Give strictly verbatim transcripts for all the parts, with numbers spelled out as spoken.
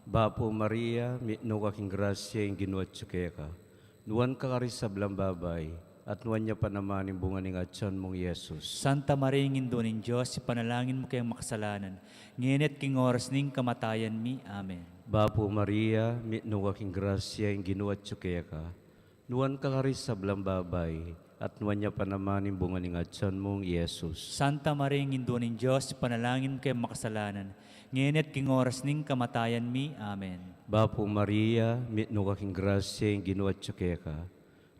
Bapu Maria, mitmu ka king grasya, ing Ginu atyu keka. Nuan ka karing sablang babai, at nuan ya pa naman ing bunga ning atyan mung Jesus. Santa Maria, Indu ning Dios, ipanalangin mu keng makasalanan, ngeni at king oras ning kamatayan mi. Amen. Bapu Maria, mitmu ka king grasya, ing Ginu atyu keka. Nuan ka karing sablang babai, at nuan ya pa naman ing bunga ning atyan mung Jesus. Santa Maria, Indu ning Dios, ipanalangin mu keng makasalanan, ngeni at king oras ning kamatayan mi. Amen. Bapu Maria, mitmu ka king grasya, ing Ginu atyu keka.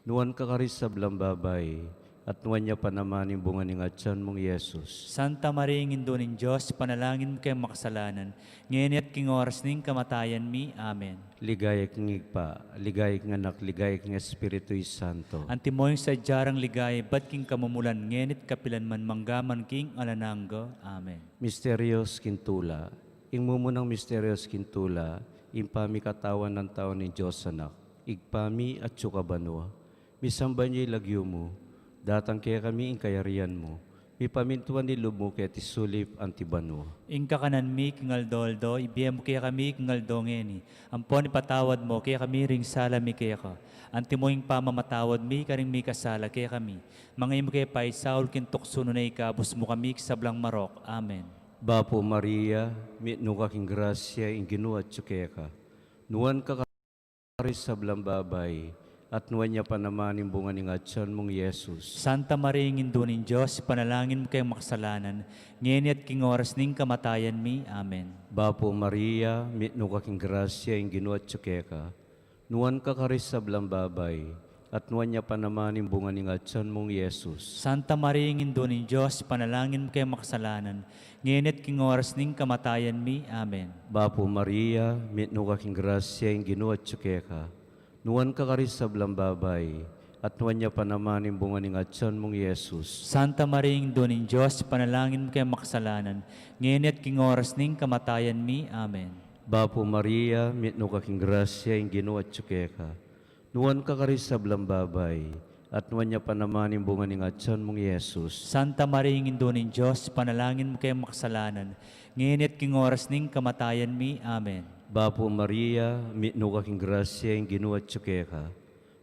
Nuan ka karing sablang babai, at nuan ya pa naman ing bunga ning atyan mung Jesus. Santa Maria, Indu ning Dios, ipanalangin mu keng makasalanan, ngeni at king oras ning kamatayan mi. Amen. Ligaya king Ibpa, ligaya king Anak, ligaya king Espiritu Santo. Antimo ing sadya rang ligaya, ibat king kamumulan, ngeni at kapilan man, mangga man king alang angga. Amen. Misterios king tula. Ing mumunang misterios king tula, ing pamikatawan nang tau ning Dios Anak. Ibpa mi, atyu ka banua, misamban ya ing lagyu mu, datang kekami ing kayarian mu, mipamintuan ing lub mu keti sulip anti banua. Ing kakanan mi king aldo-aldo, ibie mu kekami king aldo ngeni, ampon ipatawad mu kekami ring sala mi keka, antimo ing pamamatawad mi karing mikasala kekami. Manga e mu ke paisaul king tuksu, nune ikabus mu kami king sablang marok. Amen. Bapu Maria, mitmu ka king grasya, ing Ginu atyu keka. Nuan ka karing sablang babai, at nuan ya pa naman ing bunga ning atyan mung Jesus. Santa Maria, Indu ning Dios, ipanalangin mu keng makasalanan, ngeni at king oras ning kamatayan mi. Amen. Bapu Maria, mitmu ka king grasya, ing Ginu atyu keka. Nuan ka karing sablang babai, at nuan ya pa naman ing bunga ning atyan mung Jesus. Santa Maria, Indu ning Dios, ipanalangin mu keng makasalanan, ngeni at king oras ning kamatayan mi. Amen. Bapu Maria, mitmu ka king grasya, ing Ginu atyu keka. Nuan ka karing sablang babai, at nuan ya pa naman ing bunga ning atyan mung Jesus. Santa Maria, Indu ning Dios, ipanalangin mu keng makasalanan, ngeni at king oras ning kamatayan mi. Amen. Bapu Maria, mitmu ka king grasya, ing Ginu atyu keka. Nuan ka karing sablang babai, at nuan ya pa naman ing bunga ning atyan mung Jesus. Santa Maria, Indu ning Dios, ipanalangin mu keng makasalanan, ngeni at king oras ning kamatayan mi. Amen. Bapu Maria, mitmu ka king grasya, ing Ginu atyu keka.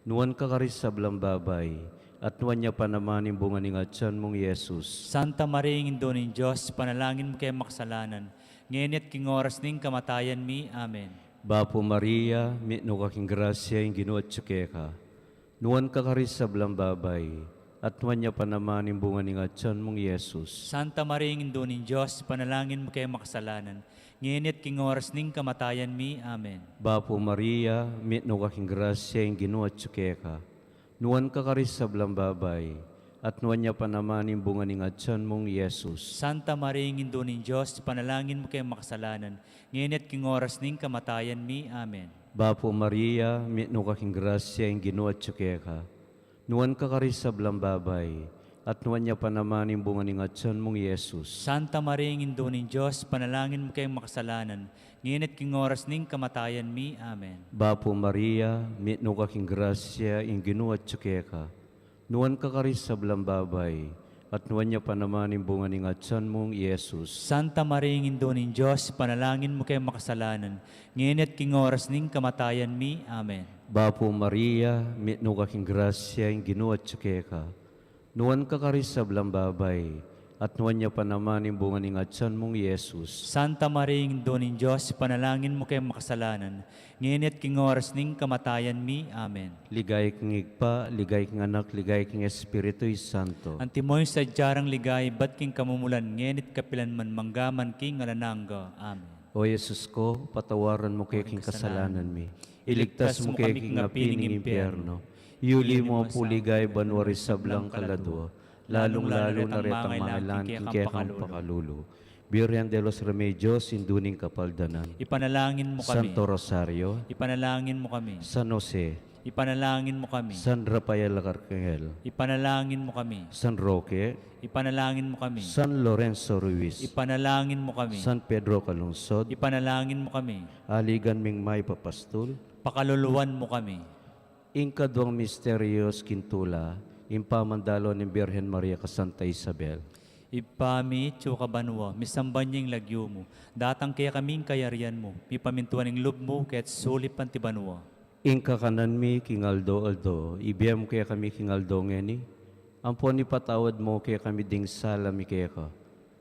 Nuan ka karing sablang babai, at nuan ya pa naman ing bunga ning atyan mung Jesus. Santa Maria, Indu ning Dios, ipanalangin mu keng makasalanan, ngeni at king oras ning kamatayan mi. Amen. Bapu Maria, mitmu ka king grasya, ing Ginu atyu keka. Nuan ka karing sablang babai, at nuan ya pa naman ing bunga ning atyan mung Jesus. Santa Maria, Indu ning Dios, ipanalangin mu keng makasalanan, ngeni at king oras ning kamatayan mi. Amen. Bapu Maria, mitmu ka king grasya, ing Ginu atyu keka. Nuan ka karing sablang babai, at nuan ya pa naman ing bunga ning atyan mung Jesus. Santa Maria, Indu ning Dios, ipanalangin mu keng makasalanan, ngeni at king oras ning kamatayan mi. Amen. Bapu Maria, mitmu ka king grasya, ing Ginu atyu keka. Nuan ka karing sablang babai, at nuan ya pa naman ing bunga ning atyan mung Jesus. Santa Maria, Indu ning Dios, ipanalangin mu keng makasalanan, ngeni at king oras ning kamatayan mi. Amen. Bapu Maria, mitmu ka king grasya, ing Ginu atyu keka. Nuan ka karing sablang babai, at nuan ya pa naman ing bunga ning atyan mung Jesus. Santa Maria, Indu ning Dios, ipanalangin mu keng makasalanan, ngeni at king oras ning kamatayan mi. Amen. Bapu Maria, mitmu ka king grasya, ing Ginu atyu keka. Nuan ka karing sablang babai, at nuan ya pa naman ing bunga ning atyan mung Jesus. Santa Maria, Indu ning Dios, ipanalangin mu keng makasalanan, ngeni at king oras ning kamatayan mi. Amen. Ligaya king Ibpa, ligaya king Anak, ligaya king Espiritu Santo. Antimo ing sadya rang ligaya, ibat king kamumulan, ngeni at kapilan man, mangga man king alang angga. Amen. O Jesus ko, patawaran mu ke king kasalanan mi. Iligtas mu ke king api ning impyerno. Iuli mu pu king banua ring sablang kaladua, lalung-lalu na retang mangailangan king kekang pakalulu. Birhen de los Remedios, Indu ning Kapaldanan. Ipanalangin mu kami. Santo Rosario. Ipanalangin mu kami. San Jose. Ipanalangin mu kami. San Rafael Arcangel. Ipanalangin mu kami. San Roque. Ipanalangin mu kami. San Lorenzo Ruiz. Ipanalangin mu kami. San Pedro Calungsod. Ipanalangin mu kami. Aligan ming mayap a pastul. Pakaluluan mu kami. Ing kaduang misterios king tula, ing pamandalo ning Birhen Maria kang Santa Isabel. Ibpa mi, atsu ka banua, misamban ya ing lagyu mu, datang kekami ing kayarian mu, mipamintuan ing lub mu keti sulip anti banua. Ing kakanan mi king aldo-aldo, ibie mu kekami king aldo ngeni. Ampon ipatawad mu kekami ding sala mi keka,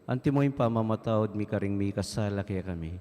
anti mo ing pamamatawad mi karing mikasala kekami.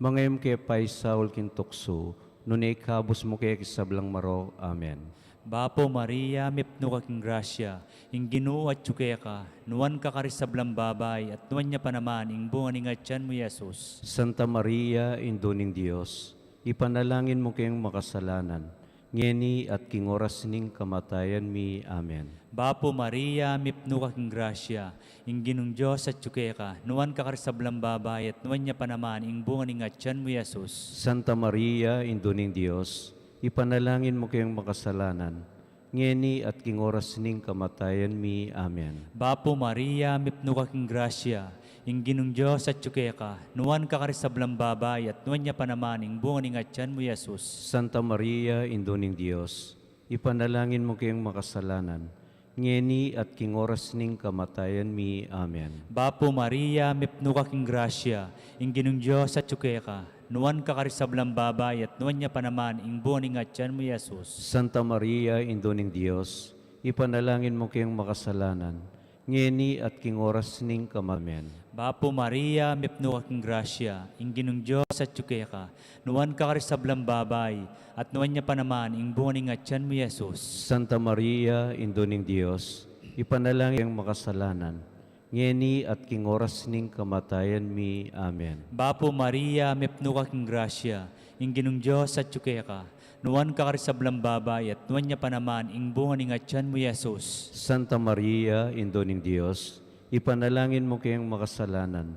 Manga e mu ke paisaul king tuksu, nune ikabus mu ke king sablang marok. Amen. Bapu Maria, mipnu ka king grasya, ing Ginu atsu keka, nuan ka karing sablang babai, at nuan ya pa naman ing bunga ning atyan mu, Jesus. Santa Maria, Indu ning Dios, ipanalangin mu keng makasalanan, ngeni at king oras ning kamatayan mi. Amen. Bapu Maria, mipnu ka king grasya, ing Ginung Dios atsu keka, nuan ka karing sablang babai, at nuan ya pa naman ing bunga ning atyan mu, Jesus. Santa Maria, Indu ning Dios, ipanalangin mu keng makasalanan, ngeni at king oras ning kamatayan mi. Amen. Bapu Maria, mipnu ka king grasya, ing Ginung Dios atsu keka, nuan ka karing sablang babai, at nuan ya pa naman ing bunga ning atyan mu, Jesus. Santa Maria, Indu ning Dios, ipanalangin mu keng makasalanan, ngeni at king oras ning kamatayan mi. Amen. Bapu Maria, mipnu ka king grasya, ing Ginung Dios atsu keka, nuan ka karing sablang babai, at nuan ya pa naman ing bunga ning atyan mu, Jesus. Santa Maria, Indu ning Dios, ipanalangin mu keng makasalanan, ngeni at king oras ning kamatayan. Bapu Maria, mipnu ka king grasya, ing Ginung Dios atsu keka, nuan ka karing sablang babai, at nuan ya pa naman ing bunga ning atyan mu, Jesus. Santa Maria, Indu ning Dios, ipanalangin mu keng makasalanan, ngeni at king oras ning kamatayan mi. Amen. Bapu Maria, mipnu ka king grasya, ing Ginung Dios atsu keka, nuan ka karing sablang babai, at nuan ya pa naman ing bunga ning atyan mu, Jesus. Santa Maria, Indu ning Dios, ipanalangin mu keng makasalanan,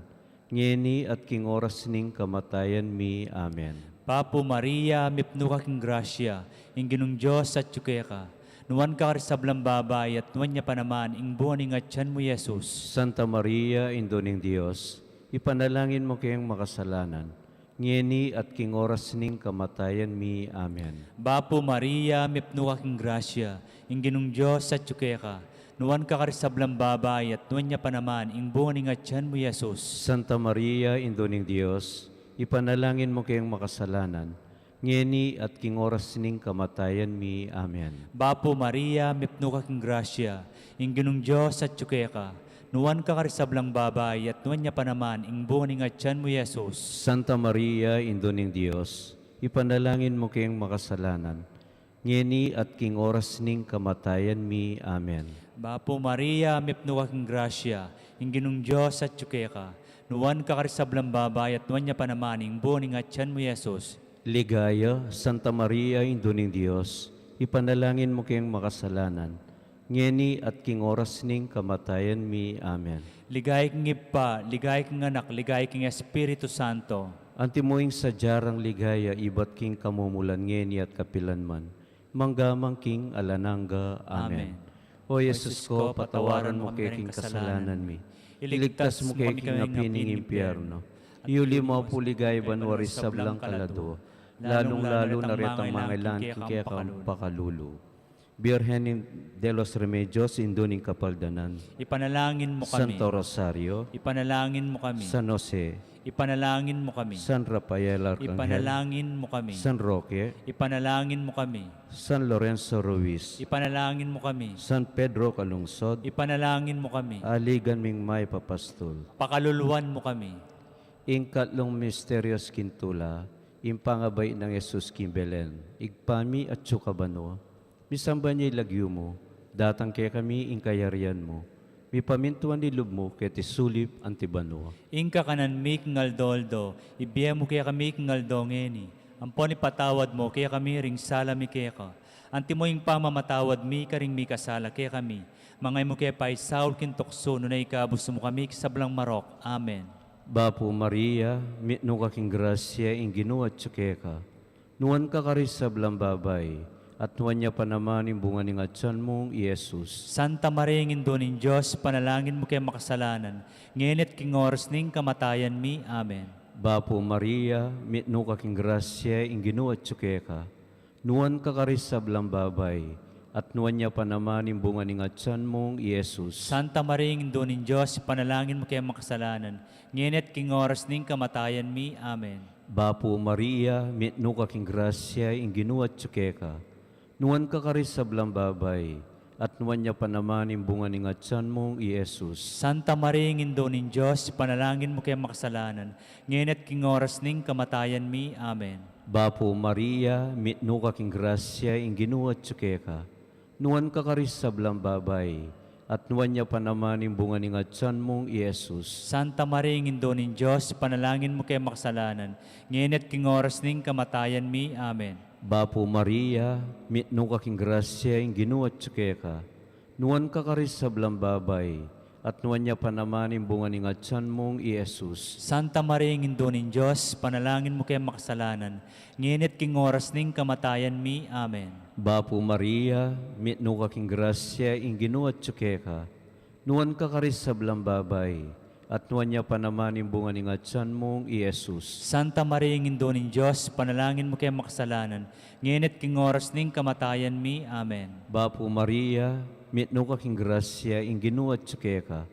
ngeni at king oras ning kamatayan mi. Amen. Bapu Maria, mipnu ka king grasya, ing Ginung Dios atsu keka, nuan ka karing sablang babai, at nuan ya pa naman ing bunga ning atyan mu, Jesus. Santa Maria, Indu ning Dios, ipanalangin mu keng makasalanan, ngeni at king oras ning kamatayan mi. Amen. Bapu Maria, mipnu ka king grasya, ing Ginung Dios atsu keka, nuan ka karing sablang babai, at nuan ya pa naman ing bunga ning atyan mu, Jesus. Santa Maria, Indu ning Dios, ipanalangin mu keng makasalanan, ngeni at king oras ning kamatayan mi. Amen. Bapu Maria, mipnu ka king grasya, ing Ginung Dios atsu keka, nuan ka karing sablang babai, at nuan ya pa naman ing bunga ning atyan mu, Jesus. Santa Maria, Indu ning Dios, ipanalangin mu keng makasalanan, ngeni at king oras ning kamatayan mi. Amen. Bapu Maria, mipnu ka king grasya, ing Ginung Dios atsu keka, nuan ka karing sablang babai, at nuan ya pa naman ing bunga ning atyan mu, Jesus. Ligaya, Santa Maria, Indu ning Dios, ipanalangin mu keng makasalanan, ngeni at king oras ning kamatayan mi. Amen. Ligaya king Ibpa, ligaya king Anak, ligaya king Espiritu Santo. Antimo ing sadya rang ligaya ibat king kamumulan, ngeni at kapilan man, mangga man king alang angga. Amen. Amen. O Jesus ko, patawaran mu ke king kasalanan mi, iligtas mu ke king api ning impyerno, iyuli mu pu king banua ring sablang kaladua, lalung-lalu na retang mangailangan king kekang pakalulu. Birhen de los Remedios, Indu ning Kapaldanan, ipanalangin mu kami. Santo Rosario, ipanalangin mu kami. San Jose, ipanalangin mu kami. San Rafael Arcangel, ipanalangin mu kami. San Roque, ipanalangin mu kami. San Lorenzo Ruiz, ipanalangin mu kami. San Pedro Calungsod, ipanalangin mu kami. Aligan ming mayap a pastul, pakaluluan mu kami. Ing katlung misteryus king tula, ing pangabai nang Jesus king Belen. Ibpa mi, atsu ka banua, misamban ya ing lagyu mu, datang kekami ing kayarian mu, mipamintuan ing lub mu keti sulip anti banua. Ing kakanan mi king aldo-aldo, ibie mu kekami king aldo ngeni. Ampon ipatawad mu kekami ring sala mi keka, anti mo ing pamamatawad mi karing mikasala kekami. Manga e mu ke paisaul king tuksu, nune ikabus mu kami king sablang marok. Amen. Bapu Maria, mitmu ka king grasya, ing Ginu atyu keka. Nuan ka karing sablang babai, at nuan ya pa naman ing bunga ning atyan mung i Jesus. Santa Maria, Indu ning Dios, ipanalangin mu keng makasalanan, ngeni at king oras ning kamatayan mi. Amen. Bapu Maria, mitmu ka king grasya, ing Ginu atyu keka. Nuan ka karing sablang babai, At nuan ya pa naman ing bunga ning atyan mung i Jesus. Santa Maria, Indu ning Dios, ipanalangin mu keng makasalanan, ngeni at king oras ning kamatayan mi. Amen. Bapu Maria, mitmu ka king grasya, ing Ginu atyu keka. Nuan ka karing sablang babai, at nuan ya pa naman ing bunga ning atyan mung i Jesus. Santa Maria, Indu ning Dios, ipanalangin mu keng makasalanan, ngeni at king oras ning kamatayan mi. Amen. Bapu Maria, mitmu ka king grasya, ing Ginu atyu keka. Nuan ka karing sablang babai, at nuan ya pa naman ing bunga ning atyan mung i Jesus. Santa Maria, Indu ning Dios, ipanalangin mu keng makasalanan, ngeni at king oras ning kamatayan mi. Amen. Bapu Maria, mitmu ka king grasya, ing Ginu atyu keka. Nuan ka karing sablang babai, at nuan ya pa naman ing bunga ning atyan mung i Jesus. Santa Maria, Indu ning Dios, ipanalangin mu keng makasalanan, ngeni at king oras ning kamatayan mi. Amen. Bapu Maria, mitmu ka king grasya, ing Ginu atyu keka. Nuan ka karing sablang babai, at nuan ya pa naman ing bunga ning atyan mung i Jesus. Santa Maria, Indu ning Dios, ipanalangin mu keng makasalanan, ngeni at king oras ning kamatayan mi. Amen. Bapu Maria, mitmu ka king grasya, ing Ginu atyu keka.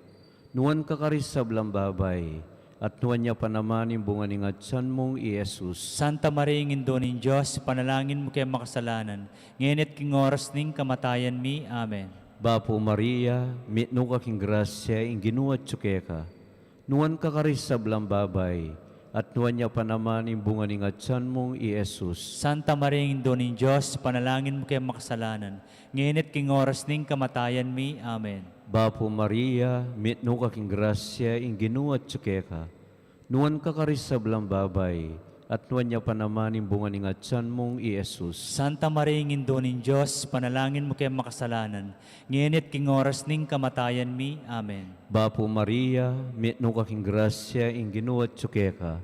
Nuan ka karing sablang babai, at nuan ya pa naman ing bunga ning atyan mung i Jesus. Santa Maria, Indu ning Dios, ipanalangin mu keng makasalanan, ngeni at king oras ning kamatayan mi. Amen. Bapu Maria, mitmu ka king grasya, ing Ginu atyu keka. Nuan ka karing sablang babai, at nuan ya pa naman ing bunga ning atyan mung i Jesus. Santa Maria, Indu ning Dios, ipanalangin mu keng makasalanan, ngeni at king oras ning kamatayan mi. Amen. Bapu Maria, mitmu ka king grasya, ing Ginu atyu keka. Nuan ka karing sablang babai, at nuan ya pa naman ing bunga ning atyan mung i Jesus. Santa Maria, Indu ning Dios, ipanalangin mu keng makasalanan, ngeni at king oras ning kamatayan mi. Amen. Bapu Maria, mitmu ka king grasya, ing Ginu atyu keka.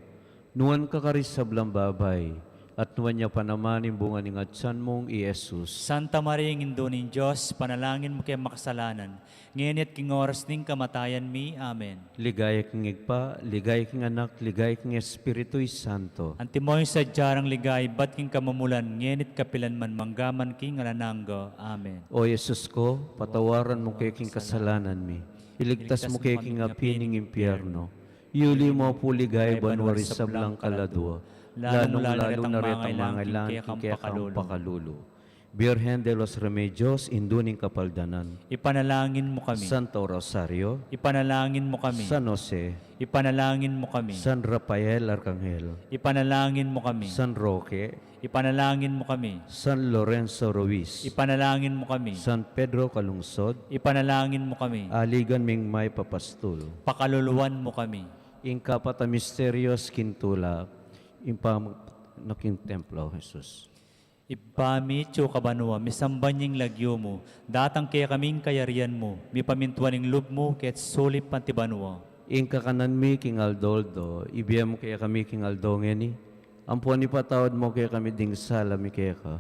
Nuan ka karing sablang babai, at nuan ya pa naman ing bunga ning atyan mung i Jesus. Santa Maria, Indu ning Dios, ipanalangin mu keng makasalanan, ngeni at king oras ning kamatayan mi. Amen. Ligaya king Ibpa, ligaya king Anak, ligaya king Espiritu Santo. Antimo ing sadya rang ligaya ibat king kamumulan, ngeni at kapilan man, mangga man king alang angga. Amen. O Jesus ko, patawaran mu ke king kasalanan mi, iligtas mu ke king api ning impyerno, yuli mu pu king ligaya banua ring sablang kaladua, lalung-lalu na retang mangailangan king kekang pakalulu. Birhen de los Remedios, Indu ning Kapaldanan. Ipanalangin mu kami. Santo Rosario. Ipanalangin mu kami. San Jose. Ipanalangin mu kami. San Rafael Arcangel. Ipanalangin mu kami. San Roque. Ipanalangin mu kami. San Lorenzo Ruiz. Ipanalangin mu kami. San Pedro Calungsod. Ipanalangin mu kami. Aligan ming mayap a pastul. Pakaluluan mu kami. Ing kapat a misterios king tula, ing pam-, no king templo, Jesus. Ibpa mi, atsu ka banua, misamban ya ing lagyu mu, datang kekami ing kayarian mu, mipamintuan ing lub mu, keti sulip anti banua. Ing kakanan mi king aldo-aldo, ibie mu kekami king aldo ngeni, ampon ipatawad mu kekami ding sala mi keka,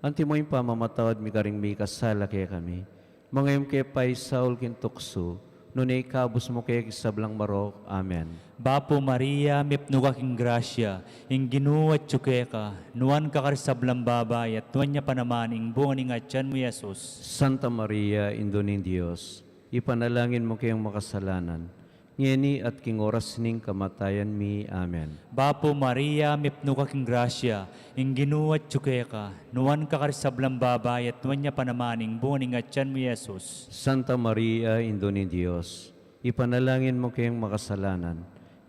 antimo ing pamamatawad mi karing mikasala kekami. Manga e mu ke paisaul king tuksu, nune ikabus mu ke king sablang marok. Amen. Bapu Maria, mipnu ka king grasya, ing Ginu atyu keka, nuan ka karing sablang babai, at nuan ya pa naman ing bunga ning atyan mu, i Jesus. Santa Maria, Indu ning Dios, ipanalangin mu keng makasalanan, ngeni at king oras ning kamatayan mi. Amen. Bapu Maria, mipnu ka king grasya, ing Ginu atyu keka, nuan ka karing sablang babai, at nuan ya pa naman ing bunga ning atyan mu, i Jesus. Santa Maria, Indu ning Dios, ipanalangin mu keng makasalanan,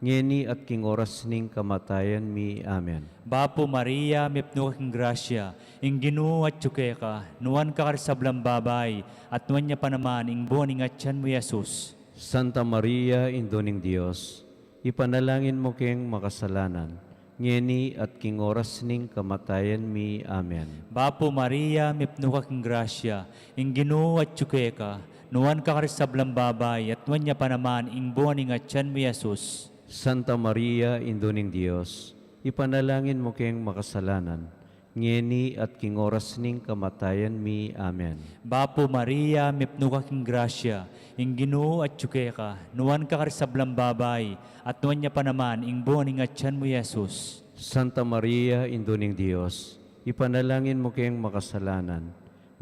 ngeni at king oras ning kamatayan mi. Amen. Bapu Maria, mipnu ka king grasya, ing Ginu atyu keka, nuan ka karing sablang babai, at nuan ya pa naman ing bunga ning atyan mu, i Jesus. Santa Maria, Indu ning Dios, ipanalangin mu keng makasalanan, ngeni at king oras ning kamatayan mi. Amen. Bapu Maria, mipnu ka king grasya, ing Ginu atyu keka, nuan ka karing sablang babai, at nuan ya pa naman ing bunga ning atyan mu, i Jesus. Santa Maria, Indu ning Dios, ipanalangin mu keng makasalanan, ngeni at king oras ning kamatayan mi. Amen. Bapu Maria, mipnu ka king grasya, ing Ginu atyu keka, nuan ka karing sablang babai, at nuan ya pa naman ing bunga ning atyan mu, i Jesus. Santa Maria, Indu ning Dios, ipanalangin mu keng makasalanan,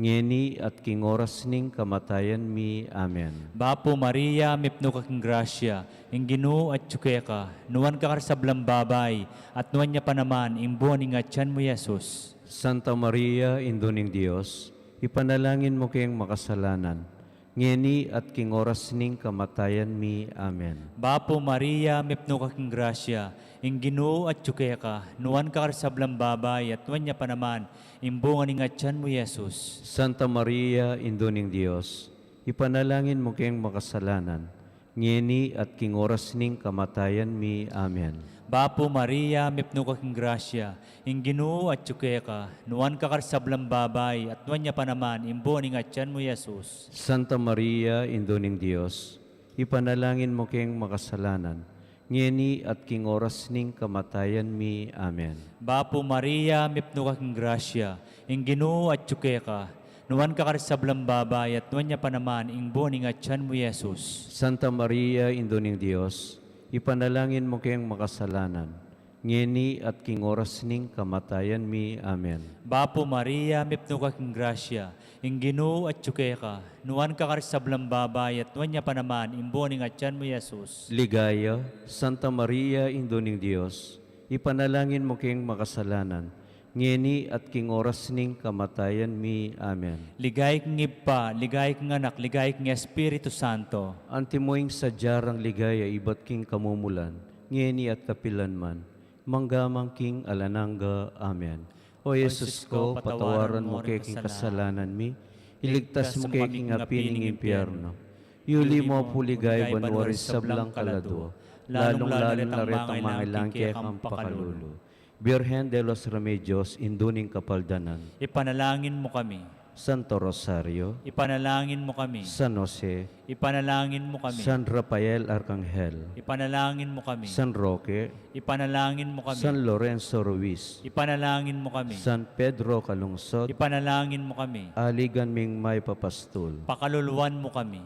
ngeni at king oras ning kamatayan mi. Amen. Bapu Maria, mipnu ka king grasya, ing Ginu atyu keka, nuan ka karing sablang babai, at nuan ya pa naman ing bunga ning atyan mu, Jesus. Santa Maria, Indu ning Dios, ipanalangin mu keng makasalanan, ngeni at king oras ning kamatayan mi. Amen. Bapu Maria, mipnu ka king grasya, ing Ginu atyu keka, nuan ka karing sablang babai, at nuan ya pa naman ing bunga ning atyan mu, Jesus. Santa Maria, Indu ning Dios, ipanalangin mu keng makasalanan, ngeni at king oras ning kamatayan mi. Amen. Bapu Maria, mipnu ka king grasya, ing Ginu atyu keka, nuan ka karing sablang babai, at nuan ya pa naman ing bunga ning atyan mu, Jesus. Santa Maria, Indu ning Dios, ipanalangin mu keng makasalanan, ngeni at king oras ning kamatayan mi. Amen. Bapu Maria, mipnu ka king grasya, ing Ginu atyu keka, nuan ka karing sablang babai, at nuan ya pa naman ing bunga ning atyan mu, Jesus. Santa Maria, Indu ning Dios, ipanalangin mu keng makasalanan, ngeni at king oras ning kamatayan mi. Amen. Bapu Maria, mipnu ka king grasya, ing Ginu atyu keka, nuan ka karing sablang babai, at nuan ya pa naman ing bunga ning atyan mu, Jesus. Ligaya, Santa Maria, Indu ning Dios, ipanalangin mu keng makasalanan, ngeni at king oras ning kamatayan mi. Amen. Ligaya king Ibpa, ligaya king Anak, ligaya king Espiritu Santo. Antimo ing sadya rang ligaya ibat king kamumulan, ngeni at kapilan man, mangga man king alang angga. Amen. O Jesus ko, patawaran mu ke king kasalanan mi, iligtas mu ke king api ning impyerno, yuli mu pu ligaya banua ring sablang kaladua, lalung lalu na retang mangailangan king kekang pakalulu. Birhen de los Remedios, Indu ning Kapaldanan, ipanalangin mu kami. Santo Rosario, ipanalangin mu kami. San Jose, ipanalangin mu kami. San Rafael Arkanghel, ipanalangin mu kami. San Roque, ipanalangin mu kami. San Lorenzo Ruiz, ipanalangin mu kami. San Pedro Calungsod, ipanalangin mu kami. Aligan ming mayap a pastul, pakaluluan mu kami.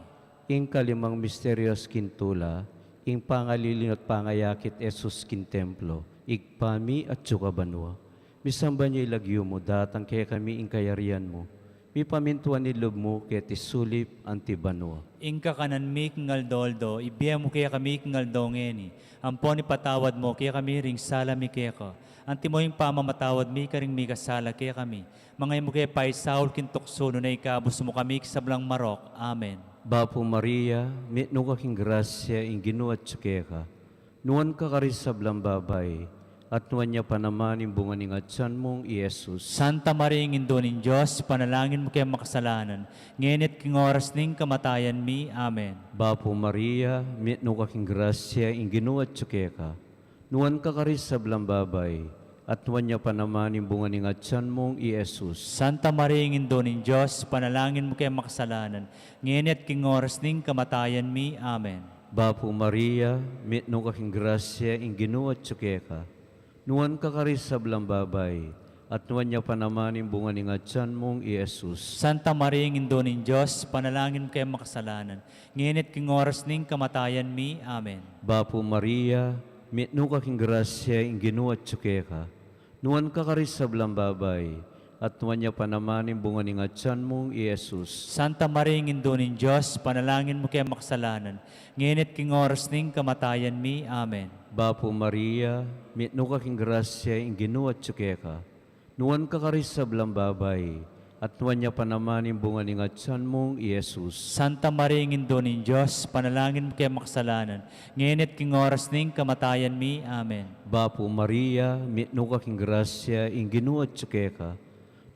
Ing kalimang misteryus king tula, ing pangalilinu at pangayakit Jesus king templo. Ibpa mi atsu ka banua, misamban ya ing lagyu mu, datang kekami ing kayarian mu, mipamintuan ing lub mu keti sulip anti banua. Ing kakanan mi king aldo-aldo ibie mu kekami king aldo ngeni, ampon ipatawad mu kekami ring sala mi keka, antimo ing pamamatawad mi karing mikasala kekami. Manga e mu ke paisaul king tuksu, nune ikabus mu kami king sablang marok. Amen. Bapu Maria, mitmu ka king grasya, ing Ginu atyu keka. Nuan ka karing sablang babai, at nuan ya pa naman ing bunga ning atyan mung i Jesus. Santa Maria, Indu ning Dios, ipanalangin mu keng makasalanan, ngeni at king oras ning kamatayan mi. Amen. Bapu Maria, mitmu ka king grasya, ing Ginu atyu keka. Nuan ka karing sablang babai, at nuan ya pa naman ing bunga ning atyan mung i Jesus. Santa Maria, Indu ning Dios, ipanalangin mu keng makasalanan, ngeni at king oras ning kamatayan mi. Amen. Bapu Maria, mitmu ka king grasya, ing Ginu atyu keka. Nuan ka karing sablang babai, at nuan ya pa naman ing bunga ning atyan mung i Jesus. Santa Maria, Indu ning Dios, ipanalangin mu keng makasalanan, ngeni at king oras ning kamatayan mi. Amen. Bapu Maria, mitmu ka king grasya, ing Ginu atyu keka. Nuan ka karing sablang babai, at nuan ya pa naman ing bunga ning atyan mung i Jesus. Santa Maria, Indu ning Dios, ipanalangin mu keng makasalanan, ngeni at king oras ning kamatayan mi. Amen. Bapu Maria, mitmu ka king grasya, ing Ginu atyu keka. Nuan ka karing sablang babai, at nuan ya pa naman ing bunga ning atyan mung i Jesus. Santa Maria, Indu ning Dios, ipanalangin mu keng makasalanan, ngeni at king oras ning kamatayan mi. Amen. Bapu Maria, mitmu ka king grasya, ing Ginu atyu keka.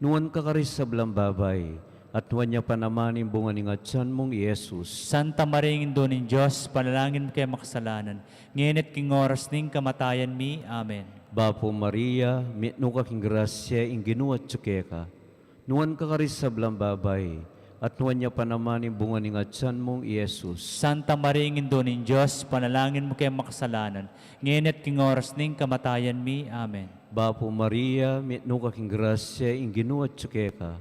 Nuan ka karing sablang babai, at nuan ya pa naman ing bunga ning atyan mung i Jesus. Santa Maria, Indu ning Dios, ipanalangin mu keng makasalanan, ngeni at king oras ning kamatayan mi. Amen. Bapu Maria, mitmu ka king grasya, ing Ginu atyu keka. Nuan ka karing sablang babai, at nuan ya pa naman ing bunga ning atyan mung i Jesus. Santa Maria, Indu ning Dios, ipanalangin mu keng makasalanan, ngeni at king oras ning kamatayan mi. Amen. Bapu Maria, mitmu ka king grasya, ing Ginu atyu keka.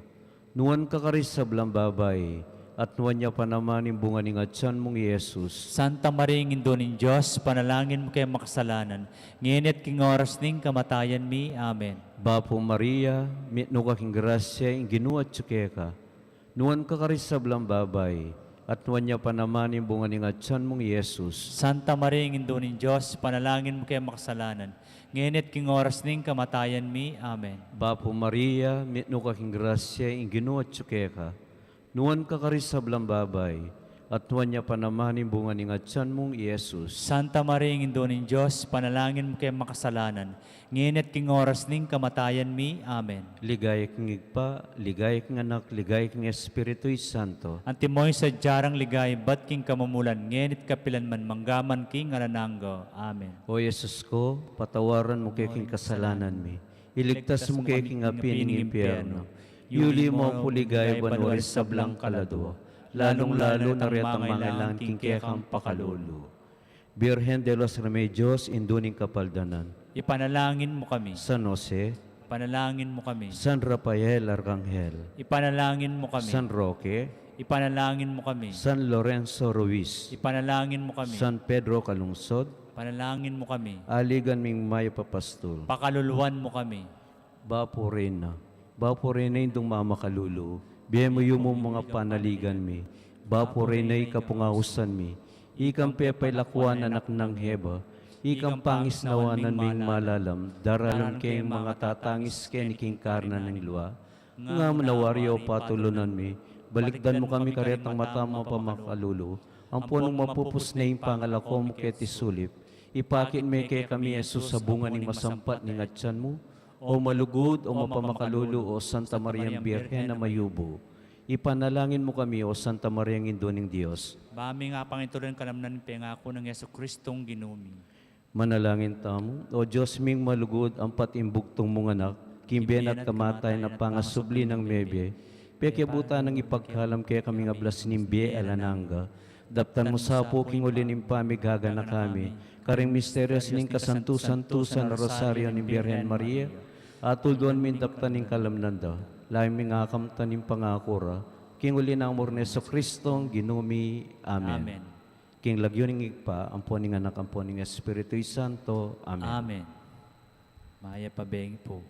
Nuan ka karing sablang babai, At nuan ya pa naman ing bunga ning atyan mung i Jesus. Santa Maria, Indu ning Dios, ipanalangin mu keng makasalanan, ngeni at king oras ning kamatayan mi. Amen. Bapu Maria, mitmu ka king grasya, ing Ginu atyu keka. Nuan ka karing sablang babai, at nuan ya pa naman ing bunga ning atyan mung i Jesus. Santa Maria, Indu ning Dios, ipanalangin mu keng makasalanan, ngeni at king oras ning kamatayan mi. Amen. Bapu Maria, mitmu ka king grasya, ing Ginu atyu keka. Nuan ka karing sablang babai, at nuan ya pa naman ing bunga ning atyan mung i Jesus. Santa Maria, Indu ning Dios, ipanalangin mu keng makasalanan, ngeni at king oras ning kamatayan mi. Amen. Ligaya king Ibpa, ligaya king Anak, ligaya king Espiritu Santo. Antimo ing sadya rang ligaya ibat king kamumulan, ngeni at kapilan man, mangga man king alang angga. Amen. O Jesus ku, patawaran mu kami king kasalanan mi. Iligtas mu kami king api ning impyernu. Yuli mu pu king ligaya banua ring sablang kaladua, lalung-lalu na retang mangailangan king kekang pakalulu. Birhen de los Remedios, Indu ning Kapaldanan. Ipanalangin mu kami. San Jose. Ipanalangin mu kami. San Rafael Arkanghel. Ipanalangin mu kami. San Roque. Ipanalangin mu kami. San Lorenzo Ruiz. Ipanalangin mu kami. San Pedro Calungsod. Ipanalangin mu kami. Aligan ming mayap a pastul. Pakaluluan mu kami. Bapu Reyna, Bapu Reyna, Indung mamakalulu, bie mu ing panaligan mi. Bapu Reyna, ika pung ausan mi, ikang pepailakuan anak nang Eva, ikang pangisnawan ning malalam, daralan ke ing mangatatangis keni king karne ning lua. Nga mu na wari o patulunan mi, balikdan mu kami karetang mata mung pamakalulu, ampon nung mapupus ne ing pangalako mu keti sulip, ipakit me kekami i Jesus a bunga ning masampat ning atyan mu. O malugud, o mapamakalulu, o Santa Mariang Birhen a mayubu, ipanalangin mu kami. O Santa Mariang Indu ning Dios, ba mi ngang pangitulan ing kalamnan ning pengaku nang Jesucristong Ginu mi. Manalangin tamu. O Dios ming malugud, ampat ing bugtung mung Anak, king bie na at kamatayan a pangasubli nang mebie, pekiabutan nang ipagkalam kekami ing ablas ning bie alang angga. Daptan mu sa pu king uli ning pamigaganaka mi karing misteryos ning kasantu-santusan a Rosario ning Birhen Maria, at tulduan ming daptan ing kalamnan da, lalu ming akamtan ing pangaku ra, king uli nang amor nang Jesucristong Ginu mi. Amen. Amen. King lagyu ning Ibpa, ampon ning Anak, ampon ning Espiritu Santo. Amen. Amen. Mayap a bengi pu.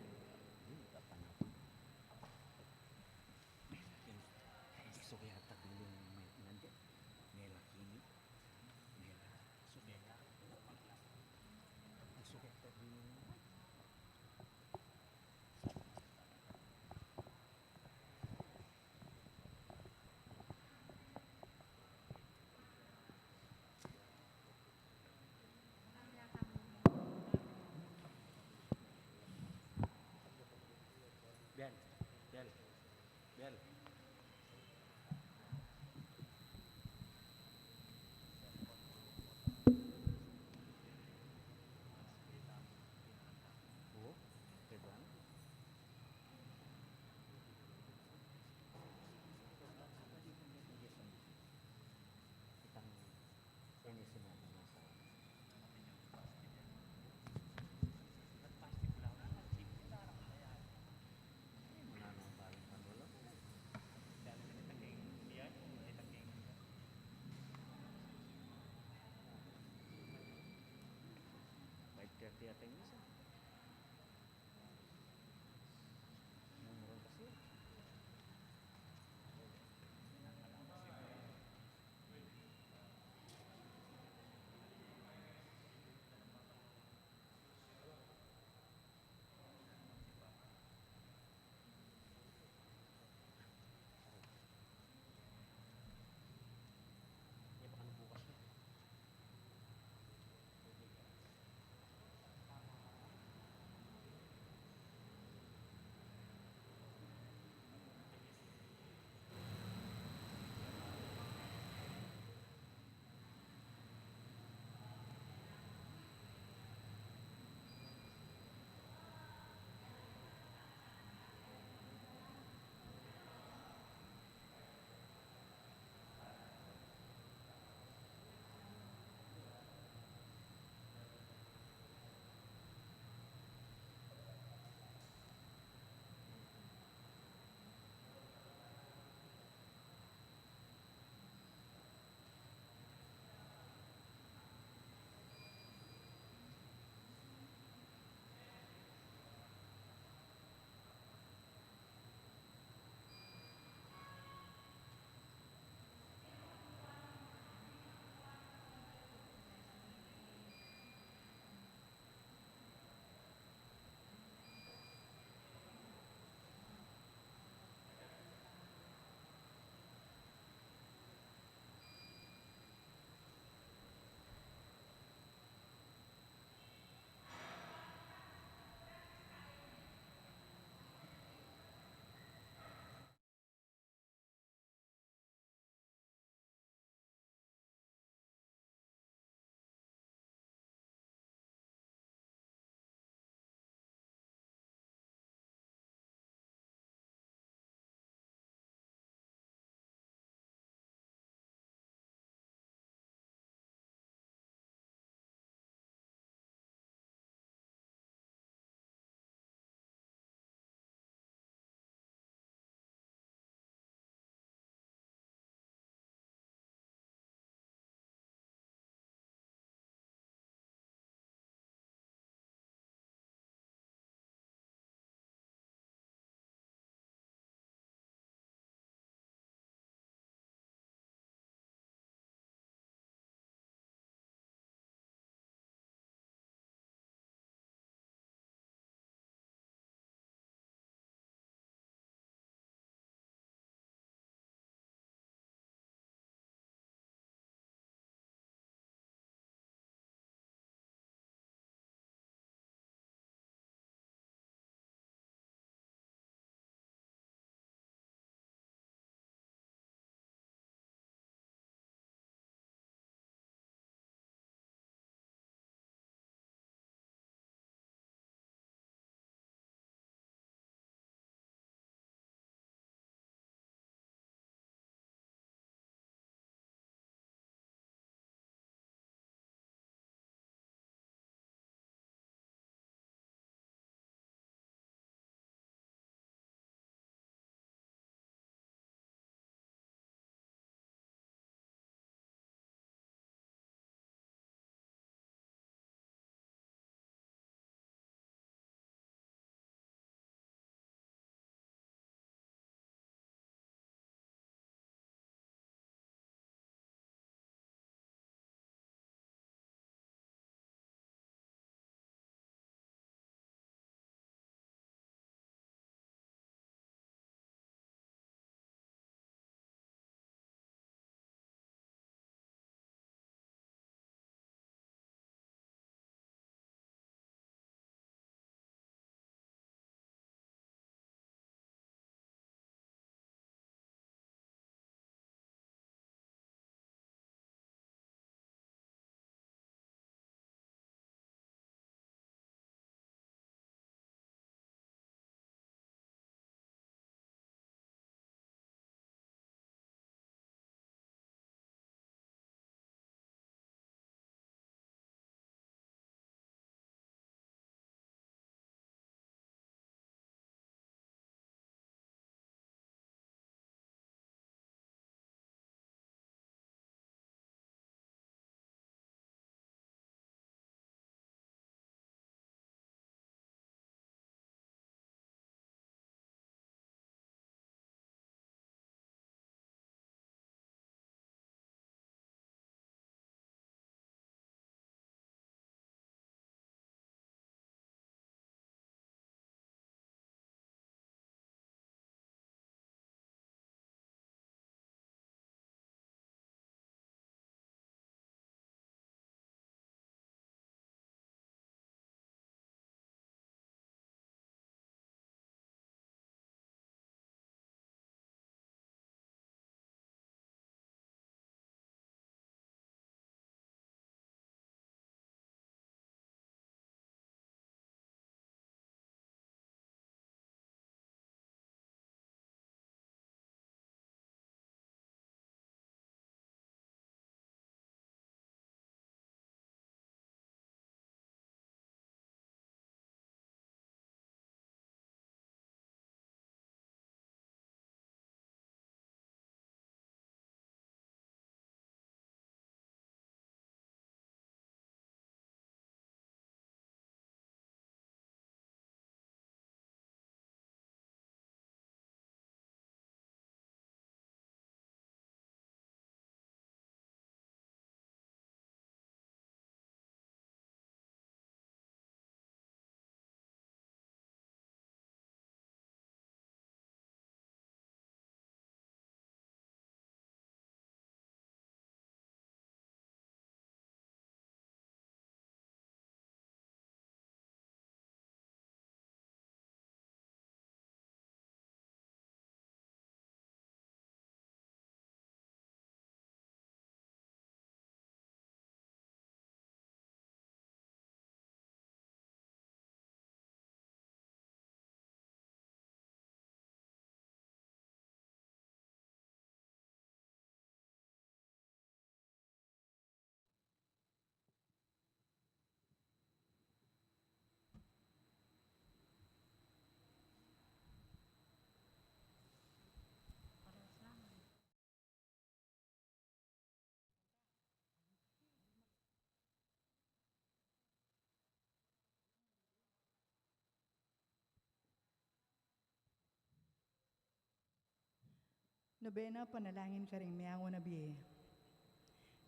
Nobena, panalangin karing meangu na bie.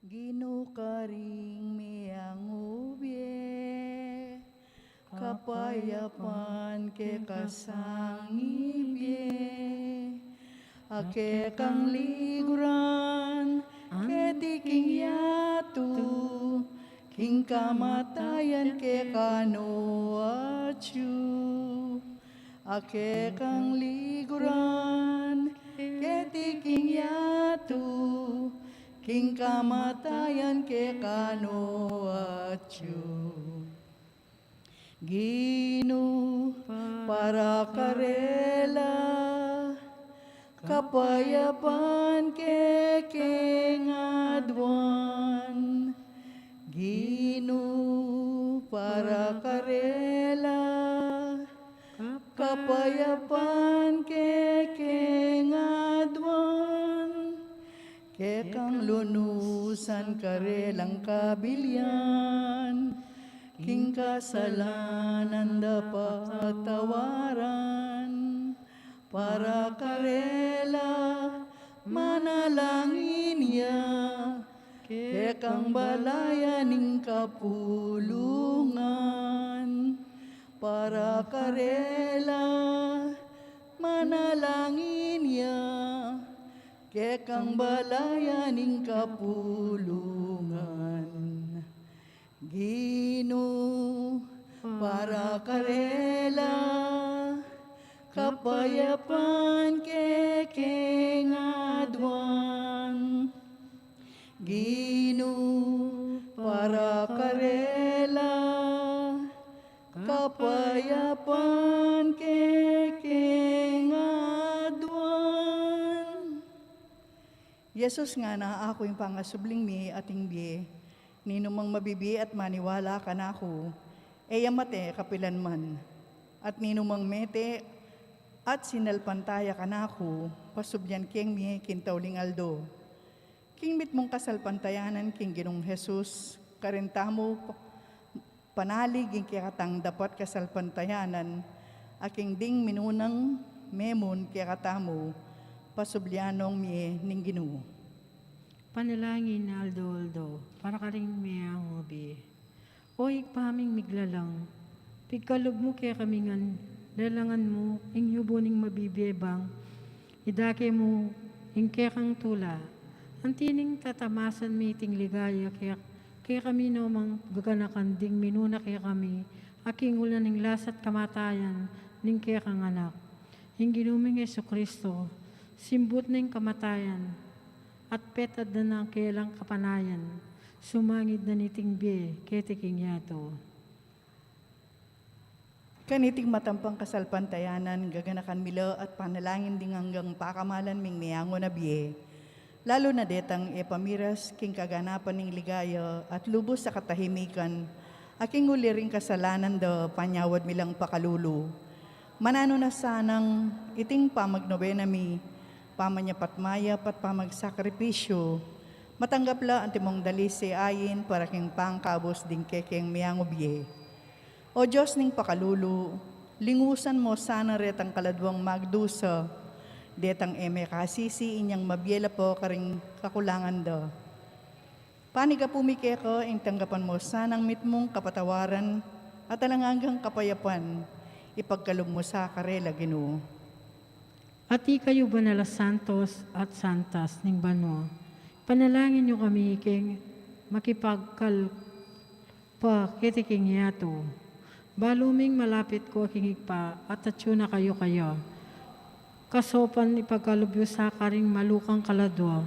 Ginu, karing meangu bie, kapayapan keka sangi bie, a kekang liguran keti king yatu, king kamatayan keka no atyu. A kekang liguran keti king yatu, king kamatayan keka no atyu. Ginu, para karela, kapayapan kekeng aduan. Ginu, para karela, kapayapan kekeng aduan. Kekang lunusan karelang kabilian, king kasalanan da patawaran. Para karela, manalangin ya, kekang balayan ning kapulungan. Para karela, manalangin ya, kekang balayan ning kapulungan. Ginu, para karela, kapayapan kekeng aduan. Ginu, para karela, kapayapan kekeng aduan. Jesus ngana, aku ing pangasubling mie at ing bie. Ninumang mabibie at maniwala kanaku, e ya mate kapilan man. At ninumang mete at sinalpantaya kanaku, pasubyan keng mie king tauling aldo. King mitmung kasalpantayanan king Ginung Jesus, karin tamu pa-, panalig ing kekatang dapat kasalpantayanan, a king ding minunang memun kekatamu, pasubyan nong mie ning Ginu. Panalangin aldo-aldo para karing meangu bie. O Ibpa ming miglalang, pigkalub mu kekami ngan lelangan mu ing yubu ning mabibie bang idake mu ing kekang tula. Anti ning tatamasan mi iting ligaya ke-, kekami no mang gaganakan ding minuna kekami, a king ulan ning lasa't kamatayan ning kekang Anak, ing Ginu ming Jesucristo, simbut na ing kamatayan, at petad na nang kelang kapanayan, sumangid na niting bie keti king yatu. Kaniting matampang kasalpantayanan, gaganakan mi la at panalangin ding anggang pakamalan ming meangu na bie, lalu na detang e pamiras king kaganapan ning ligaya at lubus a katahimikan, a king uli ring kasalanan da panyawad mi lang pakalulu. Mananu na sanang iting pamagnobena mi, pamanyapat mayap at pamagsakripisyu, matanggap la antimong dalise ain para king pangkabus ding kekeng meangu bie. O Dios ning pakalulu, lingusan mo sana retang kaladuang magdusa, detang e mekasisi inyang mabie la pu karing kakulangan da. Panigapu mi keka ing tanggapan mo sanang mitmung kapatawaran at alang anggang kapayapan, ipagkalub mo sa karela, Ginu. At ikayu banal a santos at santas ning banua, panalangin yu kami king makipagkalub pa keti king yatu. Balu ming malapit ku king Ibpa at atyu na kayu kaya. Kasaupan ipagkalub yu sa karing malukang kaladua,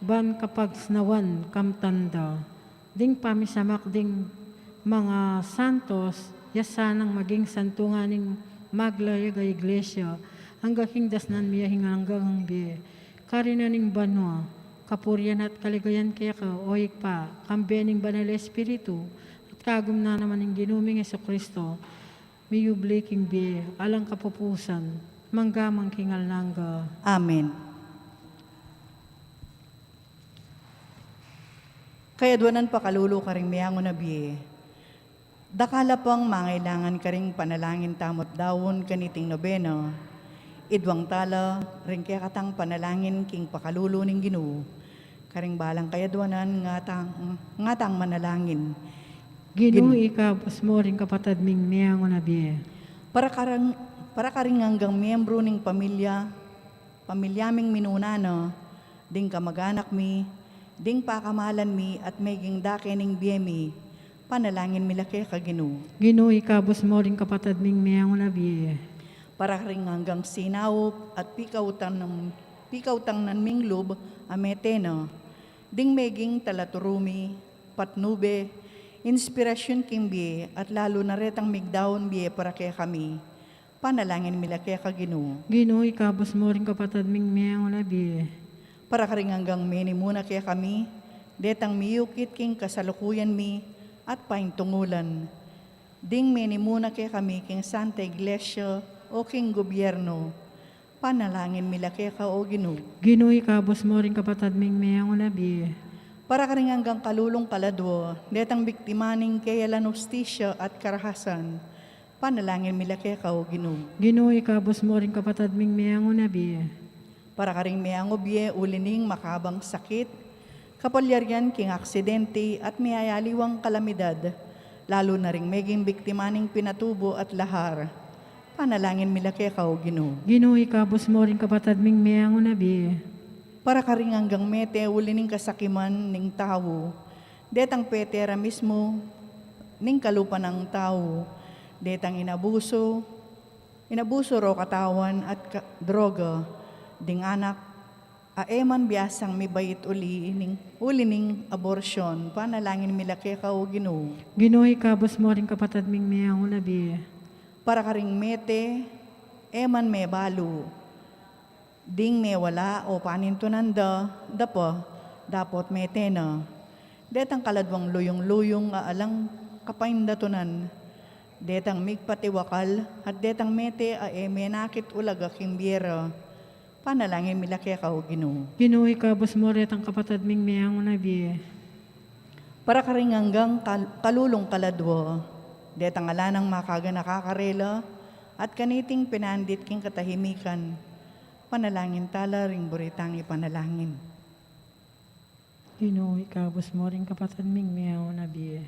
ban kapagsnawan kamtan da ding pamisamak ding mga santos, ya sanang maging santungan ning maglayag a iglesia, angga king dasnan mi ya king alang anggang bie. Karina ning banua, kapurian at kaligayan keka, o Ibpa, kambe ning Banal Espiritu, at kagum na naman ning Ginu ming Jesucristo, miyubli king bie alang kapupusan, mangga man king alang angga. Amen. Kayadwanan pakalulu karing meangu na bie. Dakal a pang mangailangan karing panalangin tamu't daun kaniting nobena. Iduang tala ring kekatang panalangin king pakalulu ning Ginu. Karing balang kayadwanan, ngatang, ngatang manalangin. Ginu, Gin- ikabus mo ring kapatad ming meangun a bie. Para karang, para karing anggang miyembru ning pamilya, pamilya ming minuna na, ding kamag-anak mi, ding pakamalan mi at meging dake ning bie mi, panalangin mi la keka, Ginu. Ginu, ikabus mo ring kapatad ming meangun a bie. Para karing anggang sinaup at pikautang ng, pikautang ng ming lub a mete na, ding meging talaturu mi, patnube, inspirasyun king bie, at lalu na retang migdaun bie para kekami. Panalangin mi la keka, Ginu. Ginu, ikabus mo ring kapatad ming meangun a bie. Para karing anggang menimuna kekami, detang miyukit king kasalukuyan mi at paintungulan. Ding menimuna kekami king Santa Iglesia o king gobyerno. Panalangin mi la keka, o Ginu. Ginu, ikabus mo ring kapatad ming meangun a bie. Para karing anggang kalulung kaladwa, detang biktima ning keyalan hustisya at karahasan. Panalangin mi la keka, o Ginu. Ginu, ikabus mo ring kapatad ming meangun a bie. Para karing meangu bie uli ning makabang sakit, kapalyarian king aksidente at miyayaliwang kalamidad, lalu na ring meging biktima ning pinatubu at lahar. Panalangin mi la keka, o Ginu. Ginu, ikabus mo ring kapatad ming meangun a bie. Para karing anggang mete uli ning kasakiman ning tau, detang pete ra mismu ning kalupa nang tau, detang inabusu, inabusu ro katawan at ka-, droga, ding anak a e man biasang mibait uli ning, uli ning abortion. Panalangin mi la keka, o Ginu. Ginu, ikabus mo ring kapatad ming meangun a bie. Para karing mete e man mebalu, ding mewala o panintunan da, da pa, dapot mete na. Detang kaladwang luyung-luyung a alang kapaindatunan, detang migpatiwakal, at detang mete a e menakit ulaga king bie ra. Panalangin mi la keka, o Ginu. Ginu, ikabus mo retang kapatad ming meangun a bie. Para karing anggang kal-, kalulung kaladwa, detang ala nang makaganaka karela, at kaniting pinandit king katahimikan. Panalangin tala ring buritang ipanalangin. Ginu, ikabus mo ring kapatad ming meangun a bie.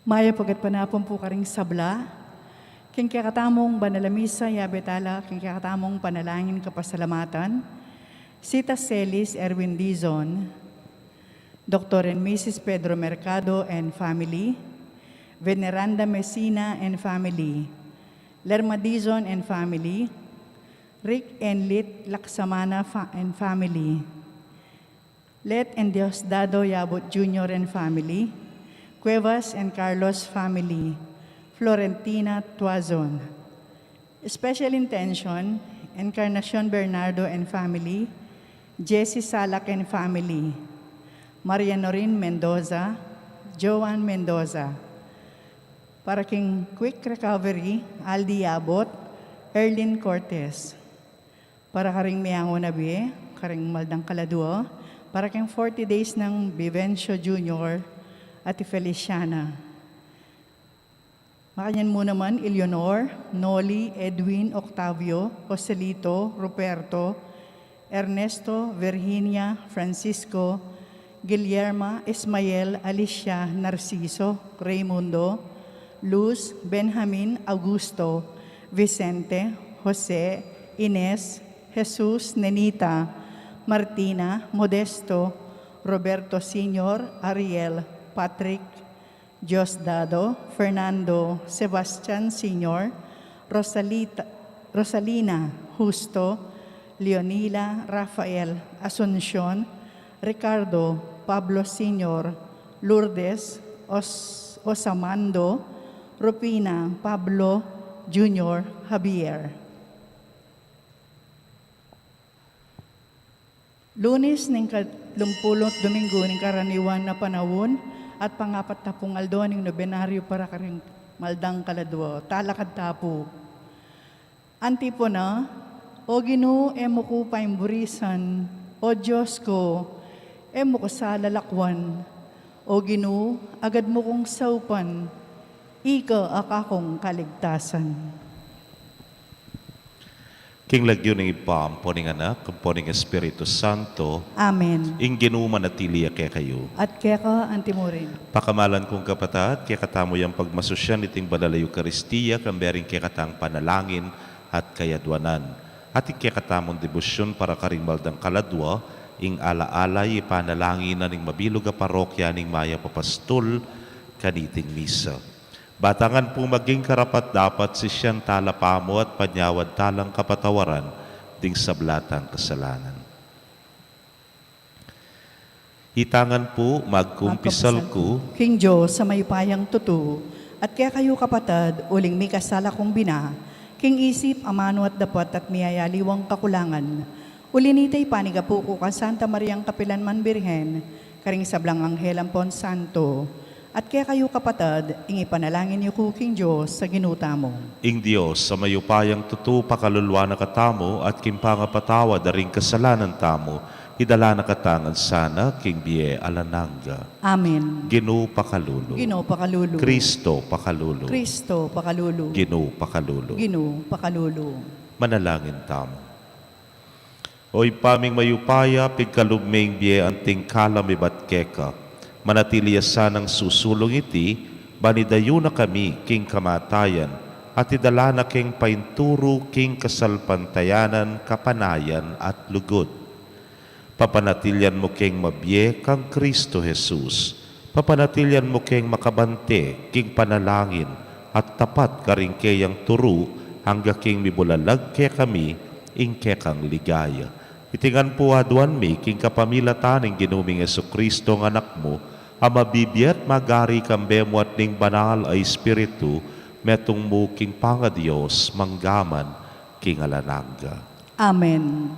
Mayap a gatpanapun pu karing sabla. King kekatamung banal a misa, yabe tala king kekatamung panalangin kapasalamatan. Sita Celis Erwin Dizon, Doktor and Missus Pedro Mercado and family, Veneranda Messina and family, Lerma Dizon and family, Rick and Lit Laksamana fa-, and family, Let and Diosdado Yabut Junior and family, Cuevas and Carlos family, Florentina Tuazon. Special intention, Encarnacion Bernardo and family, Jesse Salak and family, Maria Norin Mendoza, Joan Mendoza. Para king quick recovery, Aldi Yabut, Erlin Cortez. Para karing meangu na bie, karing maldang kaladua, para king forty days nang Vivencio Junior at i Feliciana. Makanyan mu naman, Eleanor, Noli, Edwin, Octavio, Joselito, Ruperto, Ernesto, Virginia, Francisco, Guillerma, Ismael, Alicia, Narciso, Raimundo, Luz, Benjamin, Augusto, Vicente, Jose, Ines, Jesus, Nenita, Martina, Modesto, Roberto Senior, Ariel, Patrick, Diosdado, Fernando, Sebastian Senior, Rosalita, Rosalina, Justo, Leonila, Rafael, Asuncion, Ricardo, Pablo Senior, Lourdes, Os-, Osamando, Rufina, Pablo Junior, Javier. Lunes ning katlumpulu't Domingo ning karaniwan a panaun at pangapat na pung aldo ning nobenaryo para karing Maldang Kaladua. Talakad ta pu. Antipona. O Ginu, e mu ku paimburisan. O Dios ku, e mu ku sa lalakwan. O Ginu, agad mu kung saupan. Ika a kakung kaligtasan. King lagyu ning Ibpa, ampo ning Anak, ampo ning Espiritu Santo. Amen. Ing Ginu manatili ya kekayu. At keka antimurin. Pakamalan kung kapatad, kekatamu yang pagmasusyan iting banal a Eukaristia, kambe ring kekatang panalangin at kayadwanan. At ing kekatamung debosyun para karing Maldang Kaladua, ing ala-ala ya ipanalangin na ning mabilug a parokya ning Mayap a Pastul kaniting misa. Batangan pu maging karapat-dapat sisian tala pamu at panyawad talang kapatawaran ding sabla tang kasalanan. Itangan pu, magkumpisal ku. King Dios a mayupayang tutu, at kekayu kapatad, uling mikasala kung bina, king isip, amanu at dapat at miyayaliwang kakulangan. Uli nita ipanigapu ku kang Santa Mariang kapilan man Birhen, karing sablang anghel ampon santo, at kekayu kapatad, ing ipanalangin yu ku king Dios a Ginu tamu. Ing Dios a mayupayang tutu pakaluluan na katamu at king pangapatawad da ring kasalanan tamu, idala na katamu ngan sana king bie alang angga. Amen. Ginu pakalulu. Ginu pakalulu. Kristo pakalulu. Kristo pakalulu. Ginu pakalulu. Ginu pakalulu. Manalangin tamu. O Ibpa ming mayupaya, pigkalub me ing bie anting kalam ibat keka. Manatili ya sanang susulung iti, ban idayu na kami king kamatayan, at idala na keng painturu king kasalpantayanan, kapanayan at lugud. Papanatilian mu keng mabie kang Kristo Jesus. Papanatilian mu keng makabante king panalangin at tapat karing keyang turu, angga king mibulalag kekami ing kekang ligaya. Iti ngan pu aduan mi king kapamilatan ning Ginu ming Jesucristo a Anak mu, a mabibie at magari kambe mu at ning Banal a Espiritu, metung mu king pangaDios, mangga man king alang angga. Amen.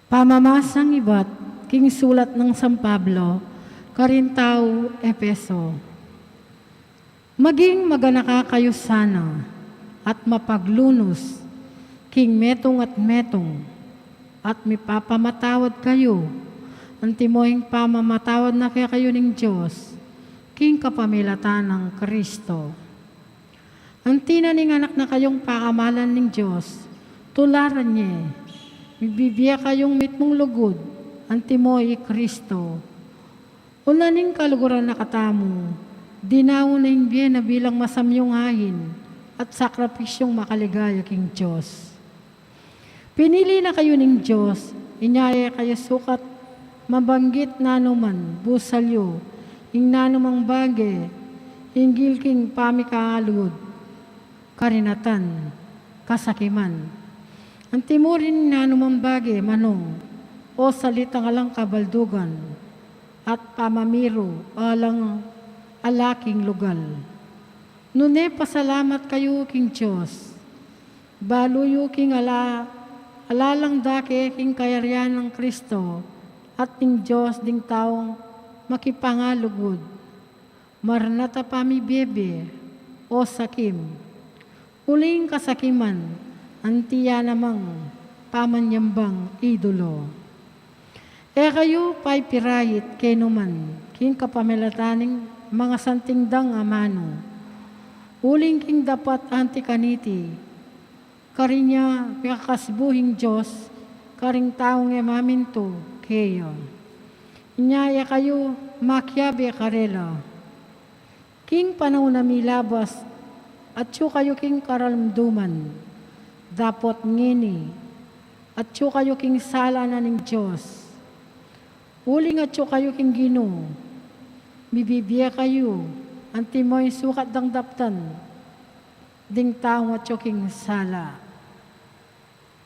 Pamamasang ibat king sulat nang San Pablo karing tau Efeso. Maging maganaka kayu sana at mapaglunus king metung at metung, at mipapamatawad kayu, antimo ing pamamatawad na kekayu ning Dios king kapamilatan nang Kristo. Anti na ning anak na kayung pakamalan ning Dios, tularan ye, mibibie kayung mitmung lugud, antimo i Kristo. Ula ning kaluguran na katamu, dinaun na ing bie na bilang masamyung ain at sakripisyung makaligaya king Dios. Pinili na kayu ning Dios, inya e kayu sukat mabanggit nanuman busal yu ing nanumang bage hinggil king pamikalugud, karinatan, kasakiman, antimo rin nanumang bage manung o salitang alang kabaldugan at pamamiru alang ala king lugal. Nune pasalamat kayu king Dios. Balu yu king ala, ala lang dake king kayarian nang Kristo at ning Dios ding taung makipangalugud. Marnat a pamibiebie o sakim. Uling kasakiman, anti ya namang pamanyambang idolo. E kayu paipirait kenu man king kapamilatan ning mangasanting dang amanu, uling king dapat anti kaniti, karin ya pikakasbu ing Dios karing taung e mamintu keya. Inya e kayu makiabe karela. King panaun a milabas, atyu kayu king karalumduman. Dapot ngeni, atyu kayu king sala na ning Dios. Uling atyu kayu king Ginu, mibibie kayu antimo ing sukat dang daptan ding taung atyu king sala.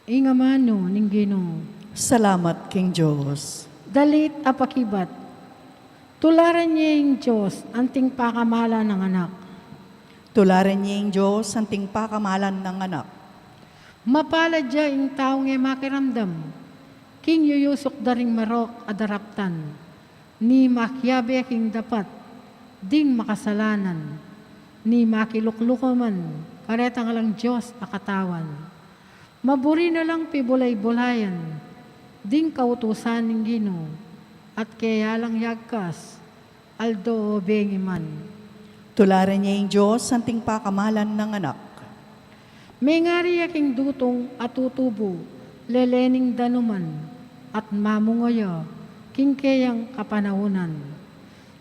Ing amanu ning Ginu. Salamat king Dios. Dalit a pakibat. Tularan ye ing Dios anting pakamalan nang anak. Tularan ye ing Dios anting pakamalan nang anak. Mapalad ya ing taung e makiramdam king yuyusuk da ring marok a daraptan, ni makiabe king dapat ding makasalanan, ni makilukluku man karetang alang Dios a katawan. Maburi na lang pibulay-bulayan ding kautusan ning Ginu, at keya lang yagkas, aldo o bengi man. Tularan ye ing Dios anting pakamalan nang anak. Mengari ya king dutung a tutubu lele ning danuman, at mamunga ya king keyang kapanaunan.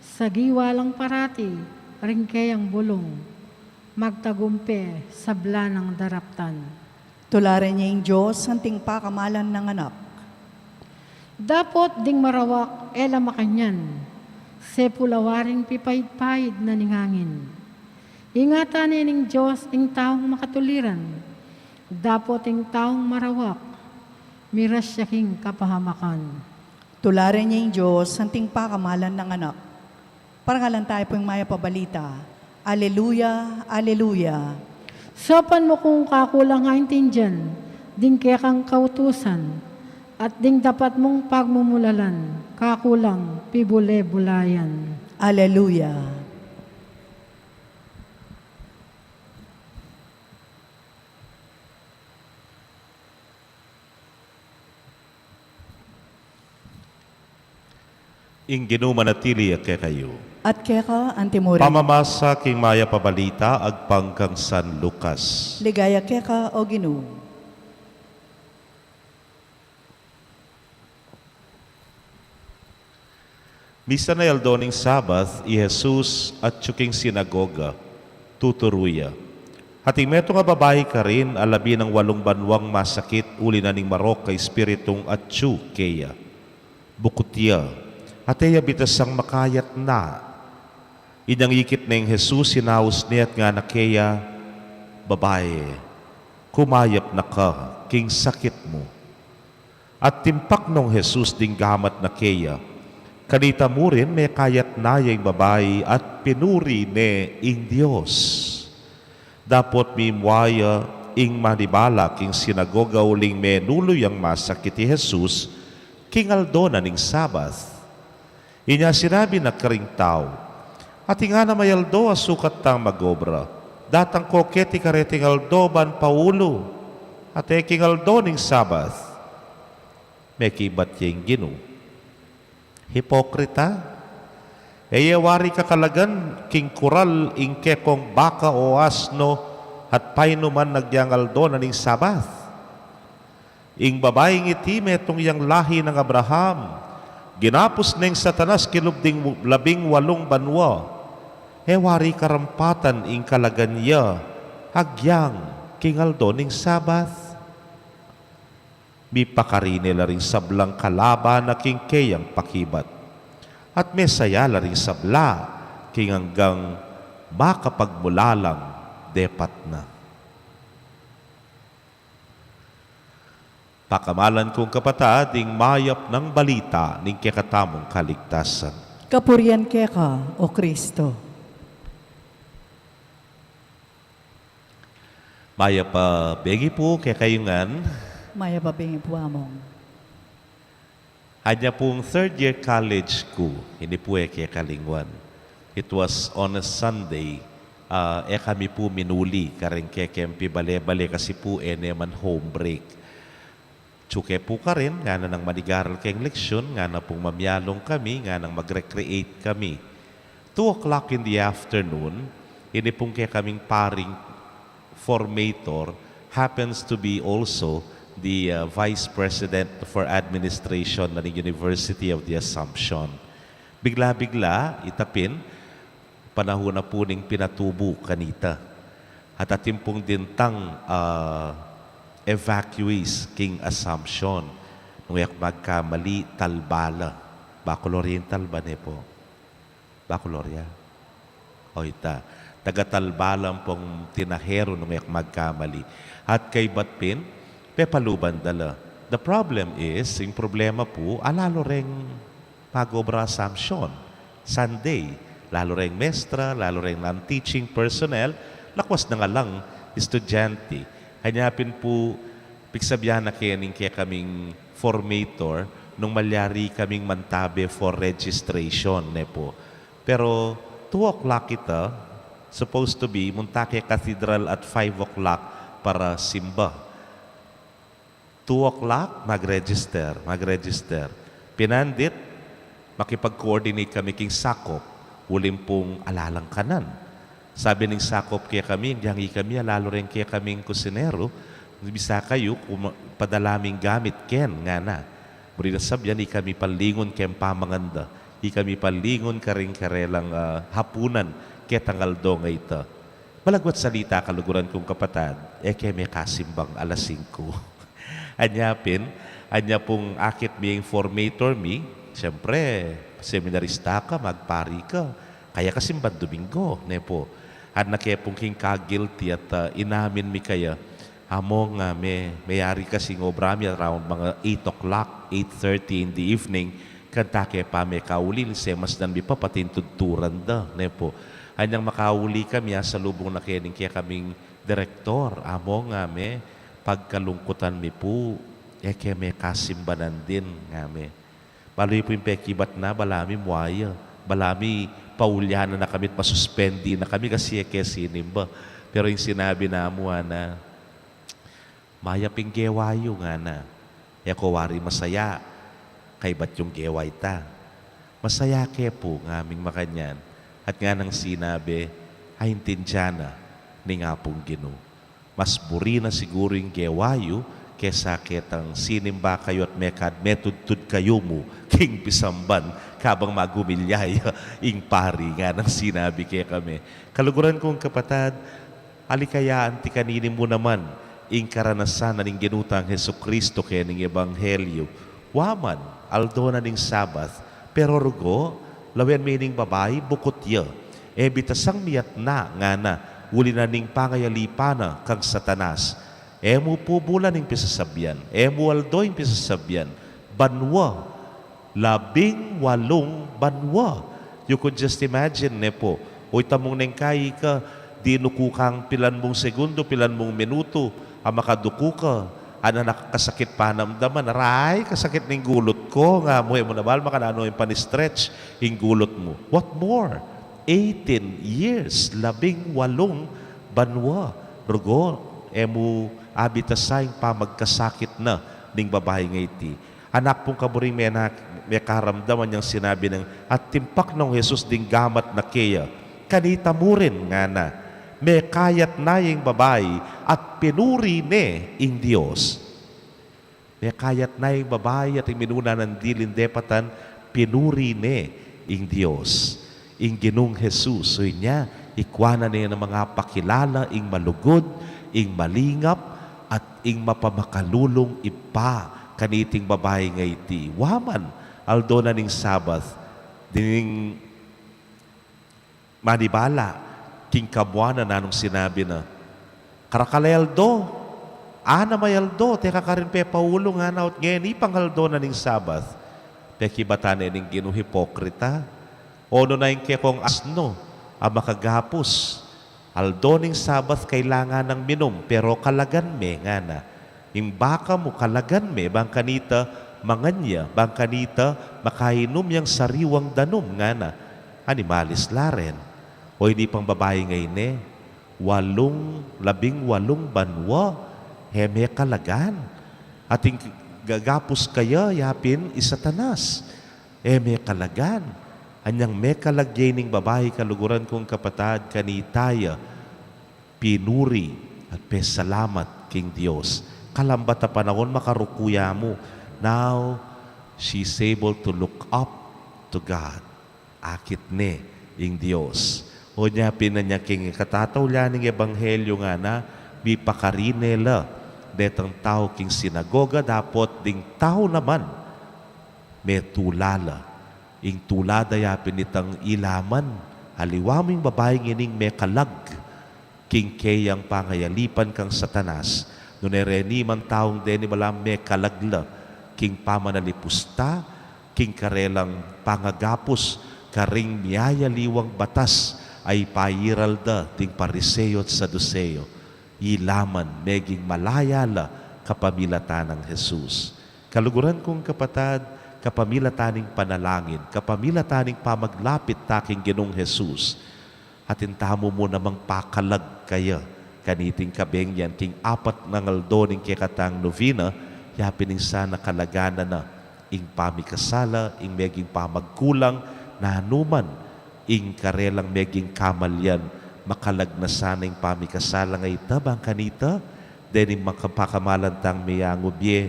Sagiwa lang parati ring keyang bulung, magtagumpe sabla nang daraptan. Tularan ye ing Dios anting pakamalan nang anak. Dapot ding marawak e la makanyan, sepul a waring pipaid-paid na ning angin. Ingatan ne ning Dios ing taung makatuliran, dapot ing taung marawak miras ya king kapahamakan. Tularan ye ing Dios anting pakamalan nang anak. Parangalan tayu pu ing mayap a balita. Aleluya, aleluya. Saupan mu kung kaku lang aintindian ding kekang kautusan, at ding dapat mung pagmumulalan kaku lang pibule-bulayan. Aleluya. Ing Ginu manatili ya kekayu. At keka antimurin. Pamamasa king mayap a balita agpang kang San Lucas. Ligaya keka, o Ginu. Misan a aldo ning Sabat, i Jesus atyu king sinagoga, tuturu ya. At ing metung a babai karin a labi nang walung banwang masakit uli na ning marok a espiritung atyu keya. Bukut ya, at e ya bitasang makayatna. Inyang ikit neng Jesus, inaus ne at ngana keya, "Babai, kumayap na ka king sakit mu." At timpak nong Jesus ding gamat na keya, kanita murin mekayatna ya ing babai at pinuri ne ing Dios. Dapot mimua ya ing manibala king sinagoga uling menulu yang masakit i Jesus king aldo na ning Sabat. Inya sinabi na karing tau, "Atin ngana mayaldo a sukat tang magobra, datang ko keti kareting aldo ban paulu, at e king aldo ning Sabat." Mekibat ya ing Ginu, "Hipokrita, e ye wari kakalagan king kural ing kekong baka o asno at painuman agyang aldo na ning Sabat? Ing babaing iti metung yang lahi nang Abraham, ginapus neng Satanas king lub ding labing walung banua, e wari karampatan ing kalagan ya agyang king aldo ning Sabat." Mipakari ne la ring sablang kalaban na king keyang pakibat, at mesaya la ring sabla king anggang makapagmulalang depat na. Pakamalan kung kapatad, ing mayap nang balita ning kekatamung kaligtasan. Kapurian keka, o Kristo. Mayap a bengi pu kekayu ngan. Mayap a bengi pu, Among. Anya pung third year college ku, ini pu e ke kalingwan. It was on a Sunday. Ah, e kami pu minuli kareng kekeng pibale-bale kasi pu e ne man home break. Tsuke pu karin, ngana nang manigaral keng leksyun, ngana pung mamialung kami, nganang mag-recreate kami. Two o'clock in the afternoon, ini pung kekaming paring formator happens to be also the, uh, Vice President for Administration na ning University of the Assumption. Bigla-bigla, ita pin, panahun na pu ning pinatubu kanita. At atin pung dintang, ah, evacuees king Assumption. Nung e ku magkamali, Talbala. Bacolor ya ing Talba, ne pu? Bacolor ya? O, ita. Taga Talbala pung tinaheru nung e ku magkamali. At kaybat pin, pepaluban da la. The problem is, ing problema pu, ala lo reng pag-obra Assumption, Sunday. Ala lo reng mestra, ala lo reng non-teaching personnel, lakwas na nga lang estudyante. Anya pin pu, pigsabyan na kening kekaming formator, nung malyari kaming mantabe for registration, ne pu. Pero two o'clock ita, supposed to be, munta ke cathedral at five o'clock para simba. Two o'clock, mag-register, mag-register. Pinandit, makipag-coordinate kami king sakop, uling pung ala lang kanan. Sabi ning sakop kekami, "Diang ikami, ala lo reng kekaming kusineru, bisa kayu, kuma-, padala ming gamit ken," ngana. Buri na sabyan, ikami palingun keng pamanganda, ikami palingun karing karelang, ah, hapunan, ketang aldo nga ita. Malagwat salita, kaluguran kung kapatad, e ke me kasimbang alas singku. Anya pin, anya pung akit mi ing formator mi, siyempre, seminarista ka, magpari ka, kaya ka simbang Domingo, ne pu. At na ke pung king ka-guilty at, ah, inamin mi kaya, "Among, ah, me, meyari kasing obra mi around mga eight o'clock, eight thirty in the evening, kanta ke pa mekauli, ling semasdan mi pa pati ing tudturan da," ne pu. Anyang makauli kami, asalubung na kening kekaming direktor, "Among, ah, me, pagkalungkutan mi pu, e ke me kasimba nandin," ngame. Balu yu pu ing pekibat na, bala mi muaya, bala mi paulyanan na kami at masuspendi na kami kasi e ke sinimba. Pero ing sinabi na mu, ngana, "Mayap ing gewa yu," ngana. "E ko wari masaya kaybat yung gewa ita." "Masaya ke pu," ngaming makanyan. At nganang sinabi, "Aintindian na ning Apung Ginu. Mas buri na siguru ing gewa yu kesa ketang sinimba kayu at mekad metudtud kayu mu king pisamban kabang magumilya ya ing pari," nganang sinabi kekami. Kaluguran kung kapatad, ali kaya anti kanini mu naman ing karanasan na ning Ginu tang Jesucristo kening ebanghelyu. Wa man, aldo na ning Sabat, pero rugo, lawen me ining babai, bukut ya. E bitasang miyatna, ngana, uli na ning pangayalipan na kang Satanas. E mu pu bulan ing pisasabian, e mu aldo ing pisasabian, banwa, labing walung banwa. You could just imagine, ne pu? O ita mung neng kai ka, dinuku kang pilan mung segundo, pilan mung minutu, a makaduku ka, ana nakasakit panamdaman, "Aray, kasakit ning gulut ku," nga mu, e mu na bal makananu ing pan-stretch ing gulut mu. What more? Eighteen years, labing walung banwa. Rugo, e mu abitasa ing pamagkasakit na ning babai nga iti. Anak pung kaburing mena-, mekaramdam, anyang sinabi nang, at timpak nong Jesus ding gamat na keya, "Kanita mu rin," ngana. Mekayat na ya ing babai at pinuri ne ing Dios. Mekayat na ya ing babai at ing minuna nang diling depatan, pinuri ne ing Dios. Ing Ginung Jesus, uy, nya, ikwa na ne nang mangapakilala ing malugud, ing malingap, at ing mapamakalulung Ibpa kaniting babai nga iti. Wa man, aldo na ning Sabat, dining manibala king kamuanan, nanung sinabi na, "Karakal a aldo, ana may aldo, teka karin pepaulu," ngana, "ot ngeni pang aldo na ning Sabat." Pekibatan ne ning Ginu, "Hipokrita, onu na ing kekong asno a makagapus? Aldo ning Sabat kailangan nang minum, pero kalagan me," ngana. "Ing baka mu kalagan me, bang kanita mangan ya, bang kanita makainum yang sariwang danum," ngana. Animalis la rin. O ini pang babai nga ini, walung, labing walung banwa, e me kalagan. At ing gagapus kaya, yapin i Satanas. E me kalagan. Anyang mekalag ya ining babai, kaluguran kung kapatad, kanita ya pinuri at pesalamat king Dios. Kalambat a panaun makaruku ya mu. Now, she's able to look up to God. Akit ne ing Dios. O nya pin anya king katataulan ning ebanghelyo ngana, mipakari ne la detang tau king sinagoga dapot ding tau naman metula la. Ing tula da yapin itang ilaman, aliwa mu ing babaing ining mekalag king keyang pangayalipan kang Satanas, nune reni mang taung deni bala mekalag la king pamanalipusta, king karelang pangagapus karing miyayaliwang batas a ipairal da ding Pariseo at Saduseo. Ilaman meging malaya la kapamilatan nang Jesus. Kaluguran kung kapatad, kapamilatan ning panalangin, kapamilatan ning pamaglapit ta king Ginung Jesus, atin tamu mu namang pakalag kaya kaniting kabengyan king apat nang aldo ning kekatang novena, yapin ing sana kalaganan na ing pamikasala, ing meging pamagkulang, nanuman ing karelang meging kamalian, makalag na sana ing pamikasala a ita, bang kanita dening makapakamalan tang meyangu bie,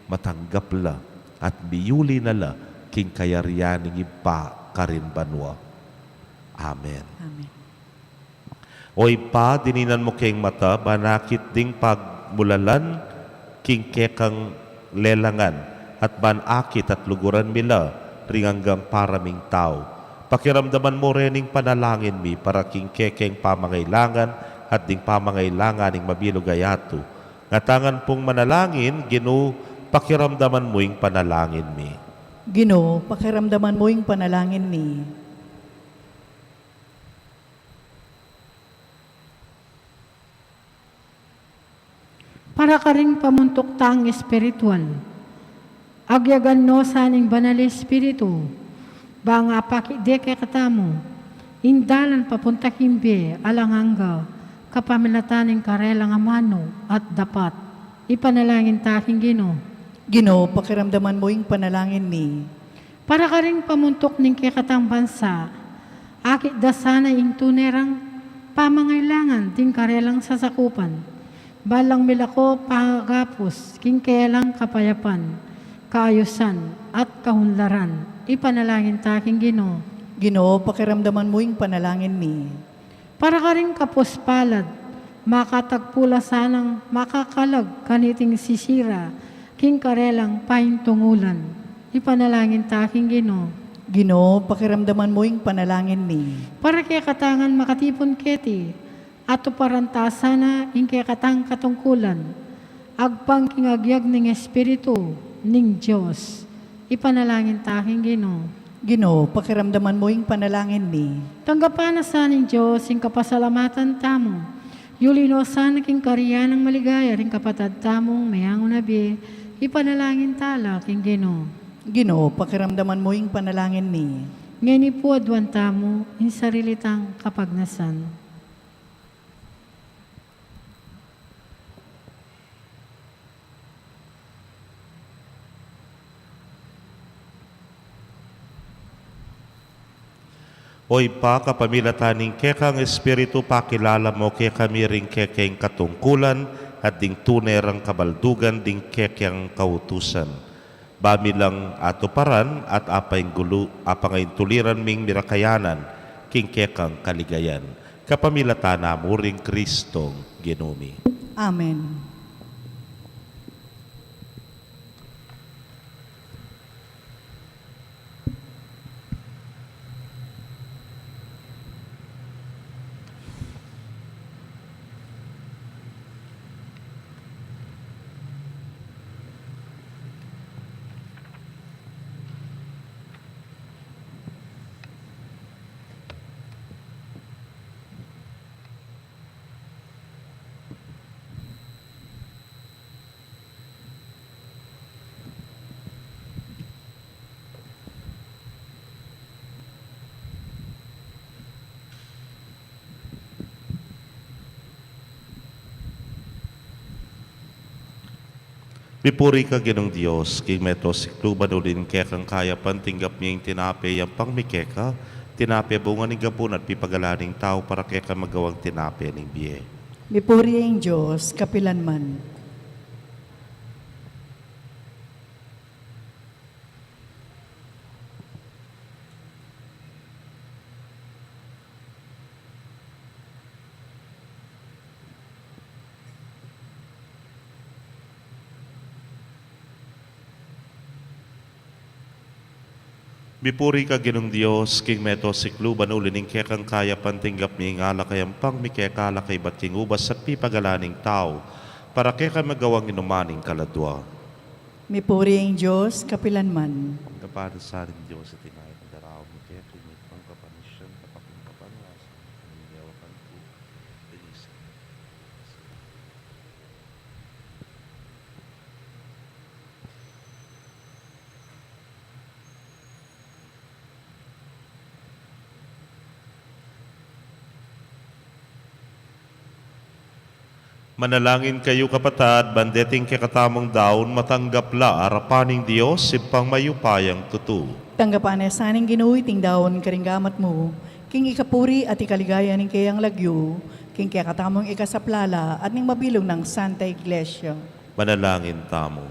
matanggap la at miyuli na la king kayarian ning Ibpa karin banua. Amen. Amen. O Ibpa, dininan mu keng mata ban akit ding pagmulalan king kekang lelangan, at ban akit at luguran mi la ring anggang para ming tau. Pakiramdaman mu rin ing panalangin mi para king kekeng pamangailangan at ding pamangailangan ning mabilug a yatu. Ngatangan pung manalangin, Ginu, pakiramdaman mu ing panalangin mi. Ginu, pakiramdaman mu ing panalangin mi. Para karing pamuntuk tang espiritual, agyagan no sa ning Banal Espiritu, bang apakit de kekatamu ing dalan papunta king bie alang angga, kapamilatan ning karelang amanu at dapat. Ipanalangin ta king Ginu. Ginu, pakiramdaman mu ing panalangin mi. Para karing pamuntuk ning kekatang bansa, akit da sana ing tune rang pamangailangan ding karelang sasakupan, balang milako pagapus king kelang kapayapan, kaayusan, at kahunlaran. Ipanalangin ta king Ginu. Ginu, pakiramdaman mu ing panalangin mi. Para karing kapus palad, makatagpu la sanang makakalag kaniting sisira king karelang paintungulan. Ipanalangin ta king Ginu. Ginu, pakiramdaman mu ing panalangin mi. Para kekatang makatipun keti, atuparan ta sana ing kekatang katungkulan agpang king agyag ning Espiritu ning Dios. Ipanalangin ta king Ginu. Ginu, pakiramdaman mu ing panalangin mi. Tanggapan na sa ning Dios ing kapasalamatan tamu. Yuli no sana king karian nang maligaya ring kapatad tamung meyangu na bie. Ipanalangin ta la king Ginu. Ginu, pakiramdaman mu ing panalangin mi. Ngeni pu aduan tamu ing sarili tang kapagnasan. O Ibpa, kapamilatan ning kekang Espiritu, pakilala mu kekami ring kekeng katungkulan at ding tune rang kabaldugan ding kekeng kautusan. Ba mi lang atuparan at apainggulu, apangaintuliran ming mirakayanan king kekang kaligayan. Kapamilatan na mu ring Kristong Ginu mi. Amen. Mipuri ka, Ginung Dios, king meto sikluban. Uli ning kekang kayapan, tinggap mi ing tinape, yampang mi keka, tinape bunga ning gabun at pipagalan ning tau, para keka magawang tinape ning bie. Mipuri ing Dios kapilan man. Mipuri ka, Ginung Dios, king meto sikluban. Uli ning kekang kayapan, tinggap mi ing alak a yampang mi keka, alak a ibat king ubas at pipagalan ning tau, para keka magawang inuman ning kaladua. Mipuri ing Dios kapilan man. Kaparesan ning Dios, iti nga ing daraun mi keka, ing mitmung kapanisian, kapakung kapanwasan, ing yawakan ku, ing isip. Manalangin kayu, kapatad, ban deting kekatamung daun matanggap la arapan ning Dios, Ibpang mayupayang tutu. Tanggapan na sa ning Ginu iting daun karing gamat mu, king ikapuri at ikaligaya ning keyang lagyu, king kekatamung ikasaplala at ning mabilug nang Santa Iglesia. Manalangin tamu.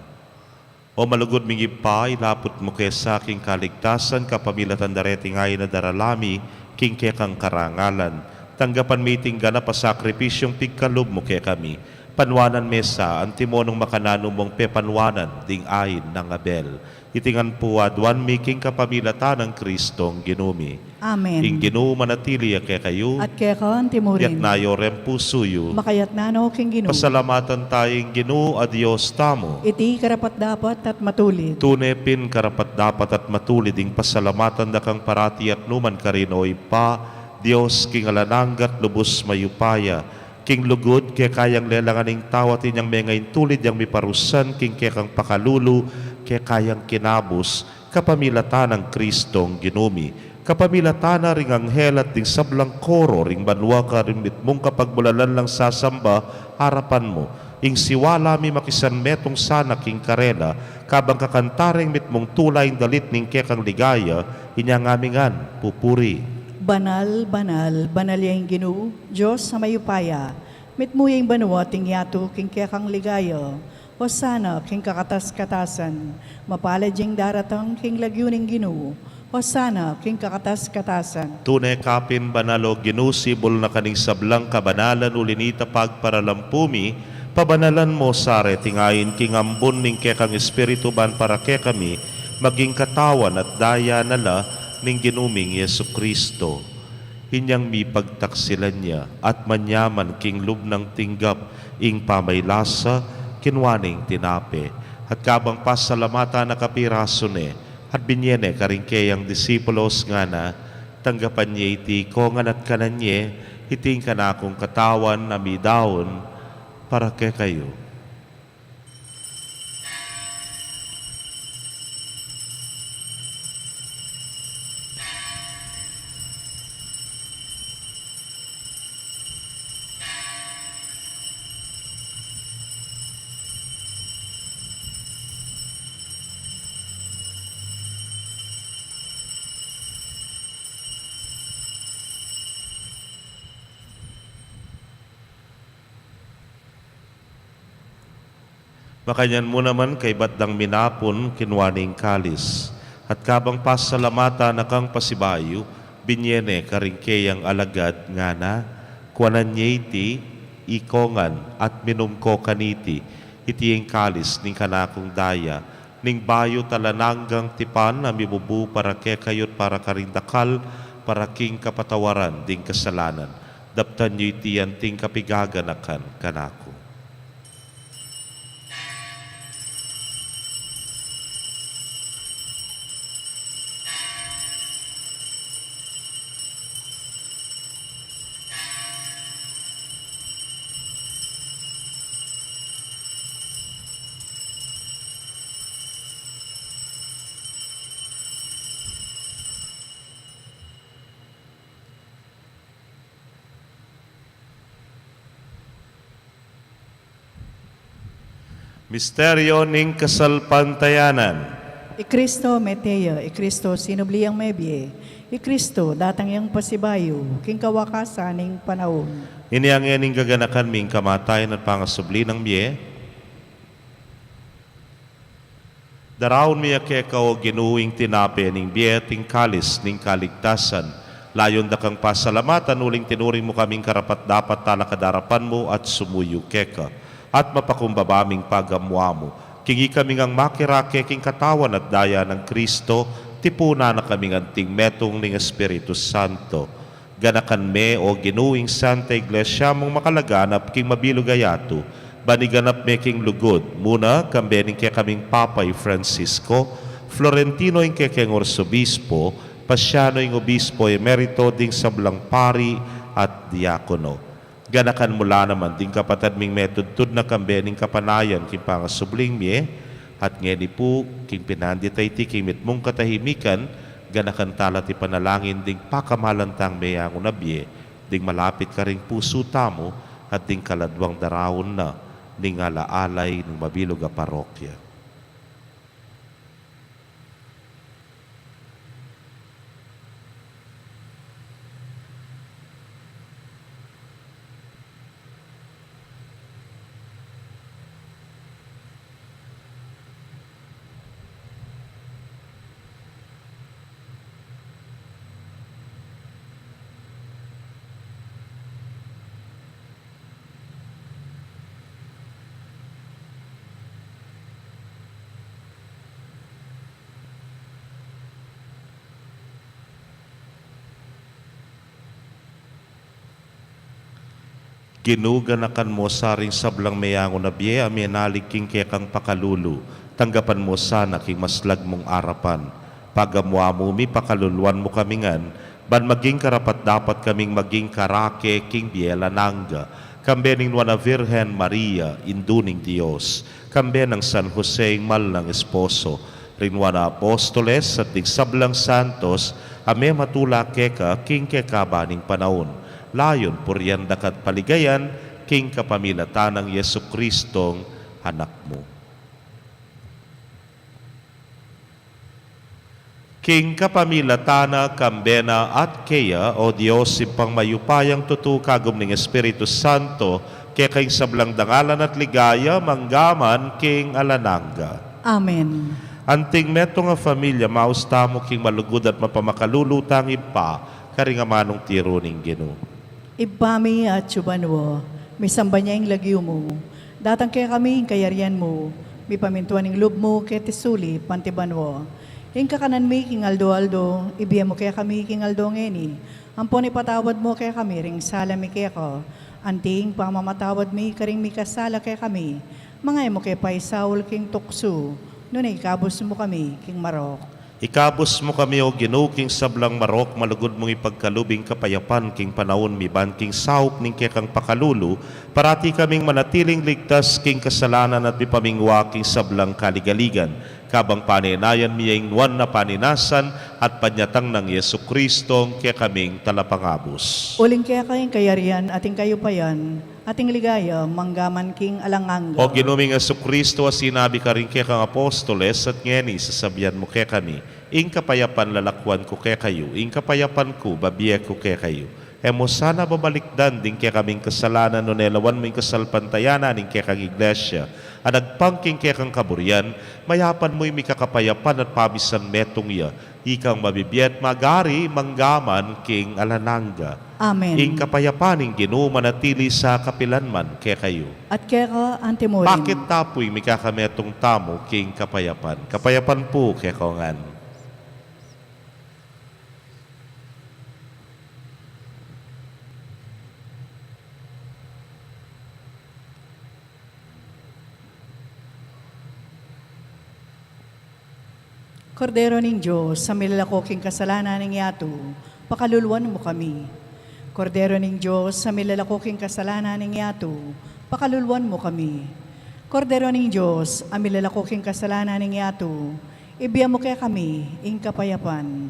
O malugud ming Ibpa, ilaput mu ke sa king kaligtasan kapamilatan da reting ain a darala mi king kekang karangalan. Tanggapan mi iting ganap a sakripisyung pigkalub mu kekami. Panuanan me sa antimo nung makananu mung pepanuanan ding ain nang Abel. Iti ngan pu aduan mi king kapamilatan nang Kristong Ginu mi. Amen. Ing Ginu manatili ya kekayu. At keka mu rin. Iyatas yu reng pusu yu. Makayatas no king Ginu. Pasalamatan taya ing Ginu a Dios tamu. Iti karapat-dapat at matulid. Tune pin karapat-dapat at matulid ing pasalamatan da kang parati at nu man karin, O Ibpa, Dios king alang angga at lubus mayupaya. King lugud keka yang lelangan ing tau at inyang menga ing tulid yang miparusan king kekang pakalulu, keka yang kinabus, kapamilatan nang Kristong Ginu mi, kapamilatan na ring anghel at ding sablang koro ring banua karing mitmung kapagbulalan lang sasamba arapan mu. Ing siwala mi makisanmetung sana king karela, kabang kakanta reng mitmung tula ing dalit ning kekang ligaya, inya ngami ngan pupuri. Banal, banal, banal ya ing Ginu, Dios a mayupaya. Mitmu ya ing banua at ing yatu king kekang ligaya. Hosana king kakatas-katasan. Mapalad ya ing daratang king lagyu ning Ginu. Hosana king kakatas-katasan. Tune ka pin banal, O Ginu, sibul na ka ning sablang kabanalan, uli na nita pagparalampu mi, pabanalan mu sa reting ain king ambun ning kekang Espiritu ban para kekami maging katawan at daya na la ning Ginu ming Jesucristo. Inyang mipagtaksilan ya at manyaman king lub nang tinggap ing pamaylasa, kinua ne ing tinape, at kabang pasalamatan na, kapirasu ne, at binye ne karing keyang disipulos, ngana: Tanggapan ye iti ikongan at kanan ye, iti ing kanakung katawan a midaun para kekayu. Makanyan mu naman, kaybat dang minapun, kinua ne ing kalis, at kabang pasalamatan na kang pasibayu, binye ne karing keyang alagad, ngana: Kuanan ye iti ikongan at minum ko kaniti, iti ing kalis ning kanakung daya, ning bayu at alang anggang tipan a mibubu para kekayu at para karing dakal, para king kapatawaran ding kasalanan. Daptan yu iti anting kapigaganakan kanaku. Misteryo ning kasalpantayanan. I Kristo mete ya, i Kristo sinubli yang mebie, i Kristo datang yang pasibayu, king kawakasan ning panaun. Inya ngening gaganakan mi ing kamatayan at pangasubli nang mie, daraun mi ya keka, o Ginu, ing tinape ning bie at ing kalis ning kaligtasan. Layun da kang pasalamatan uling tinuring mu kaming karapat-dapat talakad arapan mu at sumuyu keka at mapakumbaba ming pagamu-amu. King ikami ngang makirake king katawan at daya nang Kristo, tipunan na kaming anting metung ning Espiritu Santo. Ganakan me, o Ginu, ing Santa Iglesia mung makalaganap king mabilug a yatu, ban iganap me king lugud, muna kambe ning kekaming Papa i Francisco, Florentino ing kekeng Arsobispo, Pasiano ing Obispo Emerito, ding sablang pari at diakono. Ganakan mu la naman ding kapatad ming metudtud na kambe ning kapanayan king pangasubling mie, at ngeni pu, king pinandit a iti king mitmung katahimikan, ganakan tala at ipanalangin ding pakamalan tang meyangu na bie, ding malapit karing pusu tamu, at ding kaladwang daraun na ning ala-alay ning mabilug a parokya. Ginu, ganakan mu sa ring sablang meyangu na bie a menalig king kekang pakalulu, tanggapan mu sana king maslag mung arapan. Pagamu-amu mi, pakaluluan mu kami ngan, ban maging karapat-dapat kaming maging karake king bie alang angga, kambe ning Nuan a Virgen Maria, Indu ning Dios, kambe nang San Jose, ing mal nang esposo, ring Nuan a Apostoles, at ding sablang santos a mematula keka king kekaba ning panaun, layun purian daka at paligayan king kapamilatan nang Jesucristong Anak mu. King kapamilatan na, kambe na, at keya, o Dios, Ibpang mayupayang tutu, kagum ning Espiritu Santo, keka ing sablang dangalan at ligaya, mangga man king alang angga. Amen. Anting metung a familia, maus tamu king malugud at mapamakalulu tang Ibpa, karing amanung tiru ning Ginu. Ibpa mi, atsu ka banua, misamban ya ing lagyu mu, datang kekami ing kayarian mu, mipamintuan ing lub mu keti sulip anti banua. Ing kakanan mi king aldo-aldo, ibie mu kekami king aldo ngeni, ampon ipatawad mu kekami ring sala mi keka, anti ing pamamatawad mi karing mikasala kekami, manga e mu ke paisaul king tuksu, nune ikabus mu kami king marok. Ikabus mu kami, o Ginu, king sablang marok, malugud mung ipagkalub ing kapayapan king panaun mi, ban king saup ning kekang pakalulu, parati kaming manatiling ligtas king kasalanan at mipamingwa king sablang kaligaligan, kabang panenayan mi ya ing nuan a paninasan at panyatang nang Jesucristong kekaming Talapangabus. Uling keka ing kayarian at ing kayupayan, at ing ligaya mangga man king alang angga. O Ginu ming Jesucristo, a sinabi karing kekang apostoles, at ngeni sasabian mu kekami, ing kapayapan lalakuan ku kekayu, ing kapayapan ku babie ku kekayu. E mu sana babalikdan ding kekaming kasalanan, nune lawan mu ing kasalpantayanan ning kekang Iglesia a nagpang king kekang kaburian, mayapan mu ing mikakapayapan at pamisan metung ya, ikang mabibie at mag-ari mangga man king alang angga. Amen. Ing kapayapan ning Ginu manatili sa kapilan man kekayu. At keka antimurin. Pakit ta pu ing mikakametung tamu king kapayapan. Kapayapan pu kekayu ngan. Kordero ning Dios, a milalako king kasalanan ning yatu, pakaluluan mu kami. Kordero ning Dios, a milalako king kasalanan ning yatu, pakaluluan mu kami. Kordero ning Dios, a milalako king kasalanan ning yatu, ibie mu kekami ing kapayapan.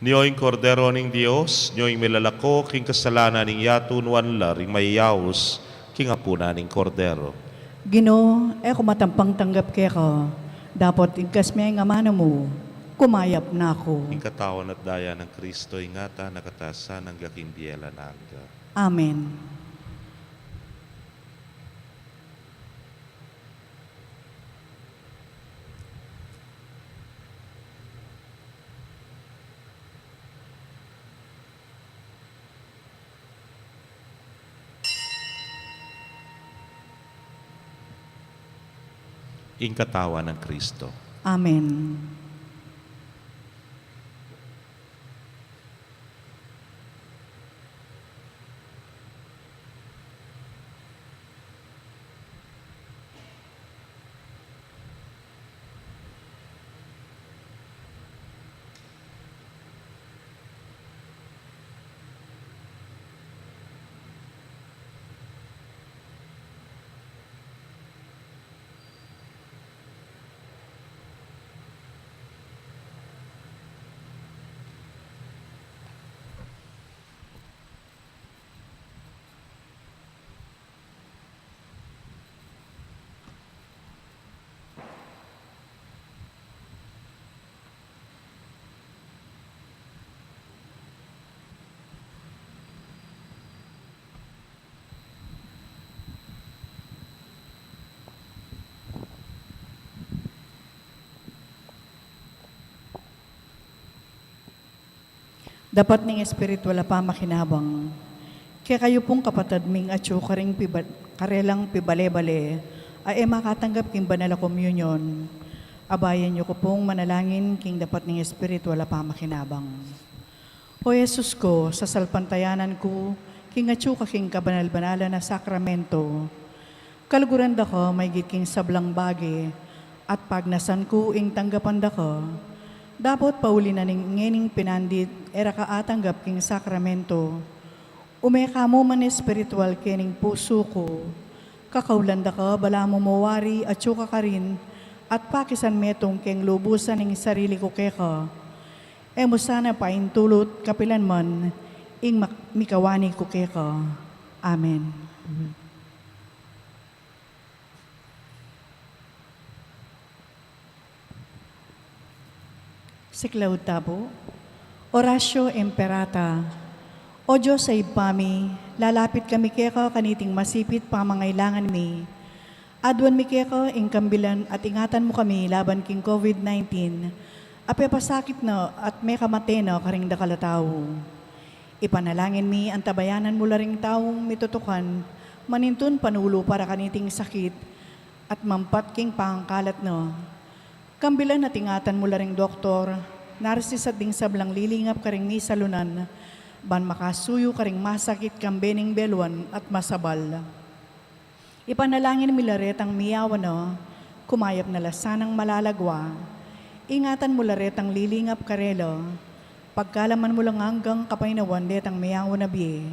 Nyo ing Kordero ning Dios, nyo ing milalako king kasalanan ning yatu. Nuan la ring mayayaus king apunan ning Kordero. Ginu, e ku matampang tanggap keka, dapot igkas me ing amanu mu, kumayap na ku. Ing katawan at daya nang Kristo, ingatan na katasan angga king bie alang angga. Amen. Ing katawan nang Kristo. Amen. Dapat ning espiritual a pamakinabang. Kekayu pung kapatad ming atyu karing piba-, karelang pibale-bale a e makatanggap king banal a komunyon, abayan yu ku pung manalangin king dapat ning espiritual a pamakinabang. O Jesus ku, sasalpantayanan ku king atyu ka king kabanal-banalan a sakramento. Kaluguran da ka maigit king sablang bage, at pagnasan ku ing tanggapan da ka. Dapot pauli na ning ngening pinandit e ra ka atanggap king sakramento, ume ka mu man espiritual kening pusu ku. Kakaulan da ka balamu mu wari atyu ka karin, at pakisan metung keng lubusan ing sarili ku keka. E mu sana paintulut kapilan man ing mak-, mikawani ku keka. Amen. Siklaud tamu. Oratio Imperata. O Dios a Ibpa mi, lalapit kami keka kaniting masipit pamangailangan mi. Aduan mi keka ing kambilan at ingatan mu kami laban king COVID nineteen a pepasakit na at mekamate na karing dakal a tau. Ipanalangin mi antabayanan mu la ring taung mitutukan manintun panulu para kaniting sakit at mampat king pangkalat na. Kambilan at ingatan mu la ring doktor, narsis at ding sablang lilingap karing misalunan, ban makasuyu karing masakit kambe ning beluan at masabal. Ipanalangin mi la retang miyawan na, kumayap na la sanang malalagwa. Ingatan mu la retang lilingap karela, pagkalaman mu lang anggang kapaynawan detang miyawan a bie.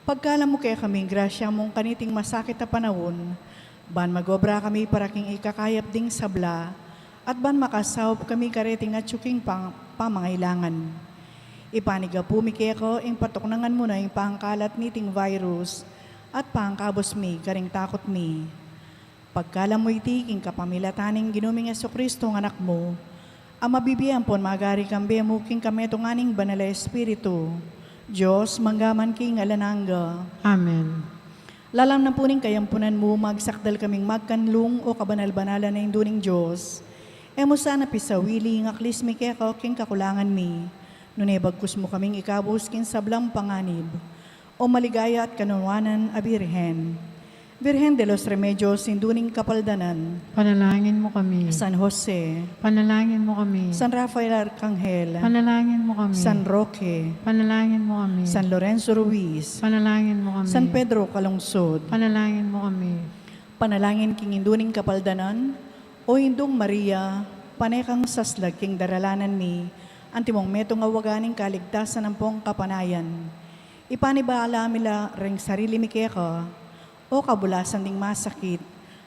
Pagkalam mu kekami ing grasya mung kaniting masakit a panaun, ban magobra kami para king ikakayap ding sabla, at ban makasaup kami kareting atyu king pang-, pamangailangan. Ipanigapu mi keka ing patuknangan mu na ing pangkalat niting virus, at pangkabus mi karing takut mi. Pagkalam mu iti king kapamilatan ning Ginu ming Jesucristo a Anak mu, a mabibie ampon magari kambe mu king kametungan ning Banal a Espiritu, Dios, mangga man king alang angga. Amen. Lalam na pu ning kayampunan mu, magsakdal kaming magkanlung, o kabanal-banalan a Indu ning Dios. E mu sana pisawili ing aklis mi keka king kakulangan mi, nune bagkus mu kaming ikabus king sablang panganib. O maligaya at kanunuanan a Birhen. Virgen de los Remedios, Indu ning Kapaldanan. Panalangin mu kami. San Jose. Panalangin mu kami. San Rafael Arkanghel. Panalangin mu kami. San Roque. Panalangin mu kami. San Lorenzo Ruiz. Panalangin mu kami. San Pedro Calungsod. Panalangin mu kami. Panalangin king Indu ning Kapaldanan, O Indung Maria, pane kang saslag king daralanan mi, antimong metung a waga ning kaligtasan ampong kapanayan. Ipanibala mi la ring sarili mi keka, o kabulasan ding masakit,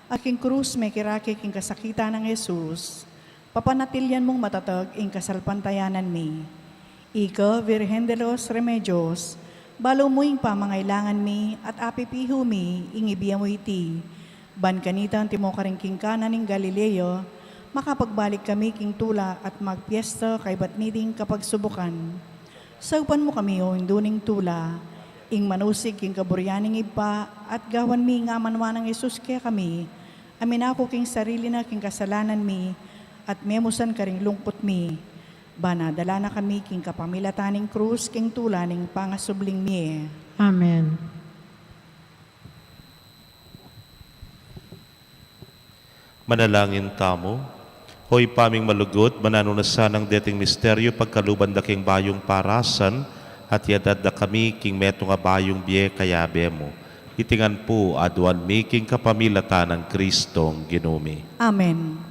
a king krus mekirake king kasakitan nang Jesus, papanatilian mung matatag ing kasalpantayanan mi. Ika, Virgen de los Remedios, balu mu ing pamangailangan mi at apipihu mi ing ibie mu iti. Ban kanita antimo karin king Cana ning Galilea, makapagbalik kami king tula at magpiesta kaybat niting kapagsubukan. Saupan mu kami, o Indu ning tula, ing manusig king kaburian ning Ibpa, at gawan mi ing amanwa nang Jesus kekami, a minaku king sarili na king kasalanan mi, at memusan karing lungkut mi. Ban adala na kami king kapamilatan ning krus king tula ning pangasubling mie. Amen. Manalangin tamu. O Ibpa ming malugud, mananu na sanang deting misteryu pagkaluban da king bayung parasan, at iadad da kami king metung a bayung bie kayabe mu. Iti ngan pu aduan mi king kapamilatan nang Kristong Ginu mi. Amen.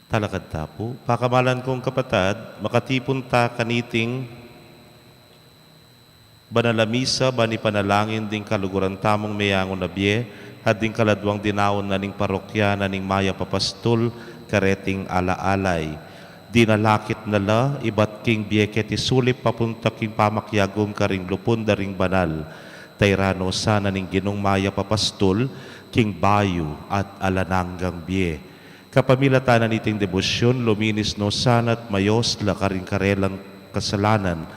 Talakad ta pu. Pakamalan kung kapatad, makatipun ta kaniting banal a misa, ban ipanalangin ding kaluguran tamung meyangu na bie, at ding kaladwang dinaun na ning parokya na ning Mayap a Pastul kareting alaalay. Dinalakit na la ibat king bie keti sulip papunta king pamakiagum karing lupun da ring banal. Tayran no sana ning Ginung Mayap a Pastul king bayu at alang anggang bie. Kapamilatan na niting debosyun, luminis no sana at mayos la karing karelang kasalanan.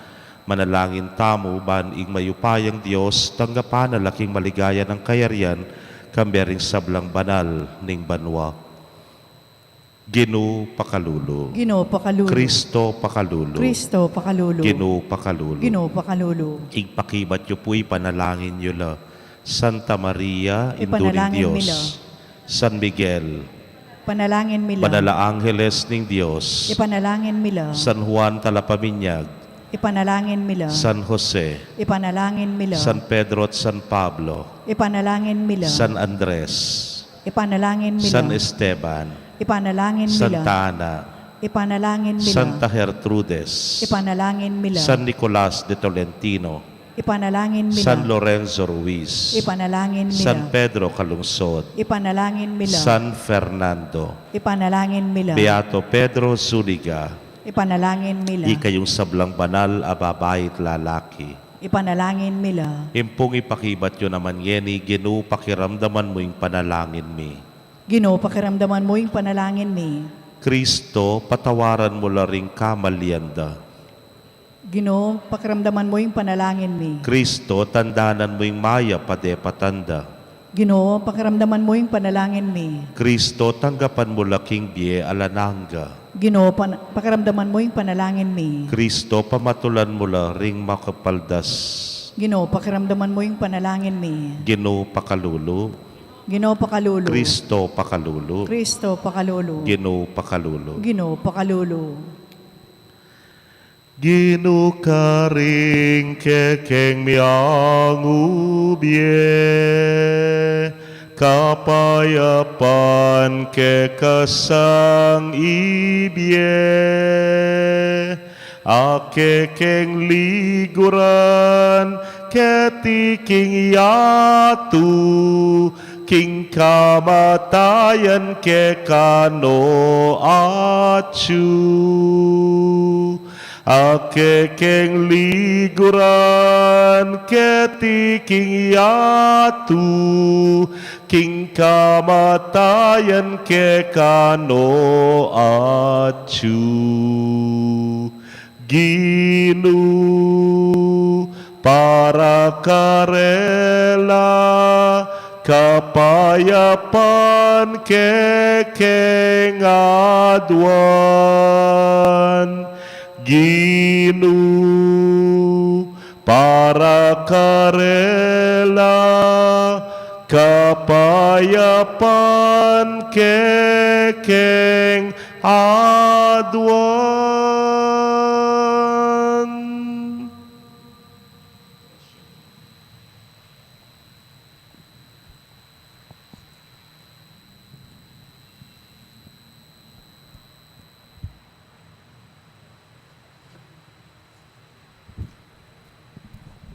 Manalangin tamu ban ing mayupayang Dios tanggapan na la king maligaya nang kayarian, kambe ring sablang banal ning banua. Ginu pakalulu. Ginu pakalulu. Kristo pakalulu. Kristo pakalulu. Ginu pakalulu. Ginu pakalulu. Ing pakibat yu pu, ipanalangin yu la. Santa Maria, Indu ning Dios. Ipanalangin mi la. San Miguel. Ipanalangin mi la. Banal a Angeles ning Dios. Ipanalangin mi la. San Juan Talapaminyag. Ipanalangin mi la. San Jose. Ipanalangin mi la. San Pedro at San Pablo. Ipanalangin mi la. San Andres. Ipanalangin mi la. San Esteban. Ipanalangin mi la. Santa Ana. Ipanalangin mi la. Santa Gertrudes. Ipanalangin mi la. San Nicolas de Tolentino. Ipanalangin mi la. San Lorenzo Ruiz. Ipanalangin mi la. San Pedro Calungsod. Ipanalangin mi la. San Fernando. Ipanalangin mi la. Beato Pedro Zuniga. Ipanalangin mi la. Ikayung sablang banal a babai at lalaki. Ipanalangin mi la. Ing pung ipakibat yu naman ngeni, Ginu, pakiramdaman mu ing panalangin mi. Ginu, pakiramdaman mu ing panalangin mi. Kristo, patawaran mu la ring kamalian da. Ginu, pakiramdaman mu ing panalangin mi. Kristo, tandanan mu ing mayap a depatan da. Ginu, pakiramdaman mu ing panalangin mi. Kristo, tanggapan mu la king bie alang angga. Ginu, pan-, pakiramdaman mu ing panalangin mi. Kristo, pamatulan mu la ring makapaldas. Ginu, pakiramdaman mu ing panalangin mi. Ginu, pakalulu. Ginu, pakalulu. Kristo, pakalulu. Kristo, pakalulu. Ginu, pakalulu. Ginu, pakalulu. Ginu, karing kekeng miangu bie, kapayapan keka sang ibie, a kekeng liguran keti king yatu, king kamatayan keka no atyu. A kekeng liguran keti king yatu, king kamatayan keka no atyu. Ginu, para karela kapayapan kekeng aduan. Ginu, para karela kapayapan kekeng aduan.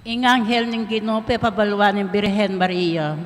Ing anghel ning Ginu pepabaluan ing Birhen Maria.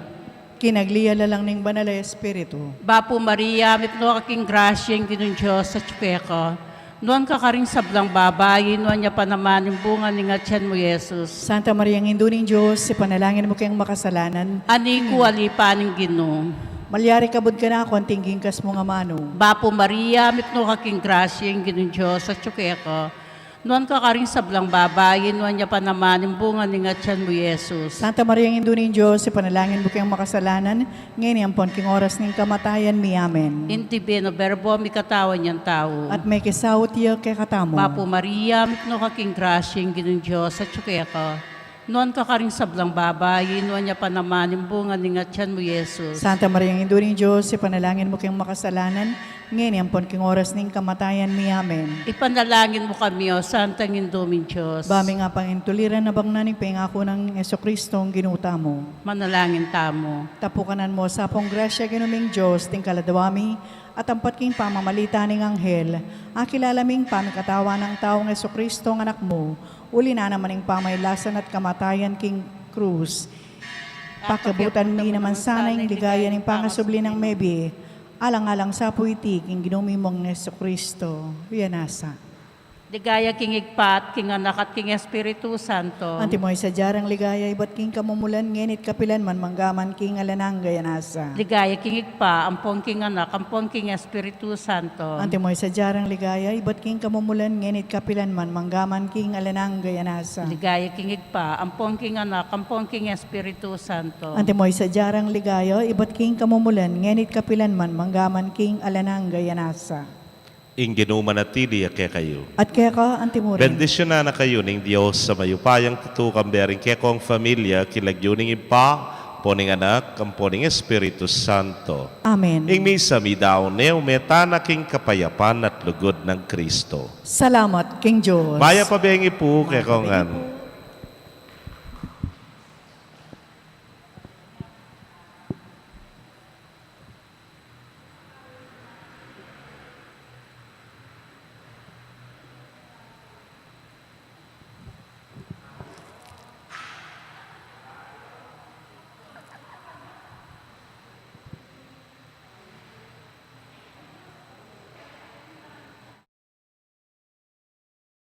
Kinagli ya la lang ning Banal a Espiritu. Bapu Maria, mipnu ka king grasya, ing Ginung Dios atyu keka. Nuan ka karing sablang babai, nuan ya pa naman ing bunga ning atian mu, Jesus. Santa Maria, Indu ning Dios, ipanalangin mu keng makasalanan. Ani ku alipan ning Ginu. Malyari kabud kanaku anting gingkas mung amanu. Bapu Maria, mipnu ka king grasya, ing Ginung Dios atyu keka. Nuan ka karing sablang babai, nuan ya pa naman ing bunga ning atian mu, Jesus. Santa Maria, Indu ning Dios, ipanalangin mu keng makasalanan, ngeni ampon king oras ning kamatayan mi. Amen. Ing Divino Verbo mikatawan yang tau. At mekisaut ya kekatamu. Bapu Maria, mipnu ka king grasya, ing Ginung Dios atyu keka. Nuan ka karing sablang babai, nuan ya pa naman ing bunga ning atian mu, Jesus. Santa Maria, Indu ning Dios, ipanalangin mu keng makasalanan, Ngeni ampon king oras ning kamatayan mi. Amen. Ipanalangin mu kami, O Santang Indu ming Dios. Ba ming apangintuliran a bangnan ning pengaku nang Jesucristo, Ginu tamu. Manalangin tamu. Tapukanan mu sa pung grasya, Ginu ming Dios, ding kaladwa mi, at ampat king pamamalita ning anghel, akilala ming pamikatawan nang taung Jesucristo, Anak mu, uli na naman ning pamailasan at kamatayan king krus. Pakabutan mi naman sana ing ligaya ning pangasubli nang mebie, alang-alang sa pu iti king Ginu ming Jesucristo. Yan nasa. Ligaya king Ibpa, at king Anak, at king Espiritu Santo. Antimo ing sadya rang ligaya ibat king kamumulan, ngeni at kapilan man, manggaman king alang angga. Yan nasa. Ligaya king Ibpa, ampon king Anak, ampon king Espiritu Santo. Antimo ing sadya rang ligaya ibat king kamumulan, ngeni at kapilan man, manggaman king alang angga. Yan nasa. Ligaya king Ibpa, ampon king Anak, ampon king Espiritu Santo. Antimo ing sadya rang ligaya ibat king kamumulan, ngeni at kapilan man, manggaman king alang angga. Yan nasa. Ing Ginu manatili ya kekayu. At keka antimurin. Bendisyunan na kayu ning Dios a mayupayang tutu, kambe ring kekong familia, king lagyu ning Ibpa, ampo ning Anak, ampo ning Espiritu Santo. Amen. Ing misa midaun ne, ume tana king kapayapan at lugud nang Kristo. Salamat king Dios. Mayap a bengi pu kekongan.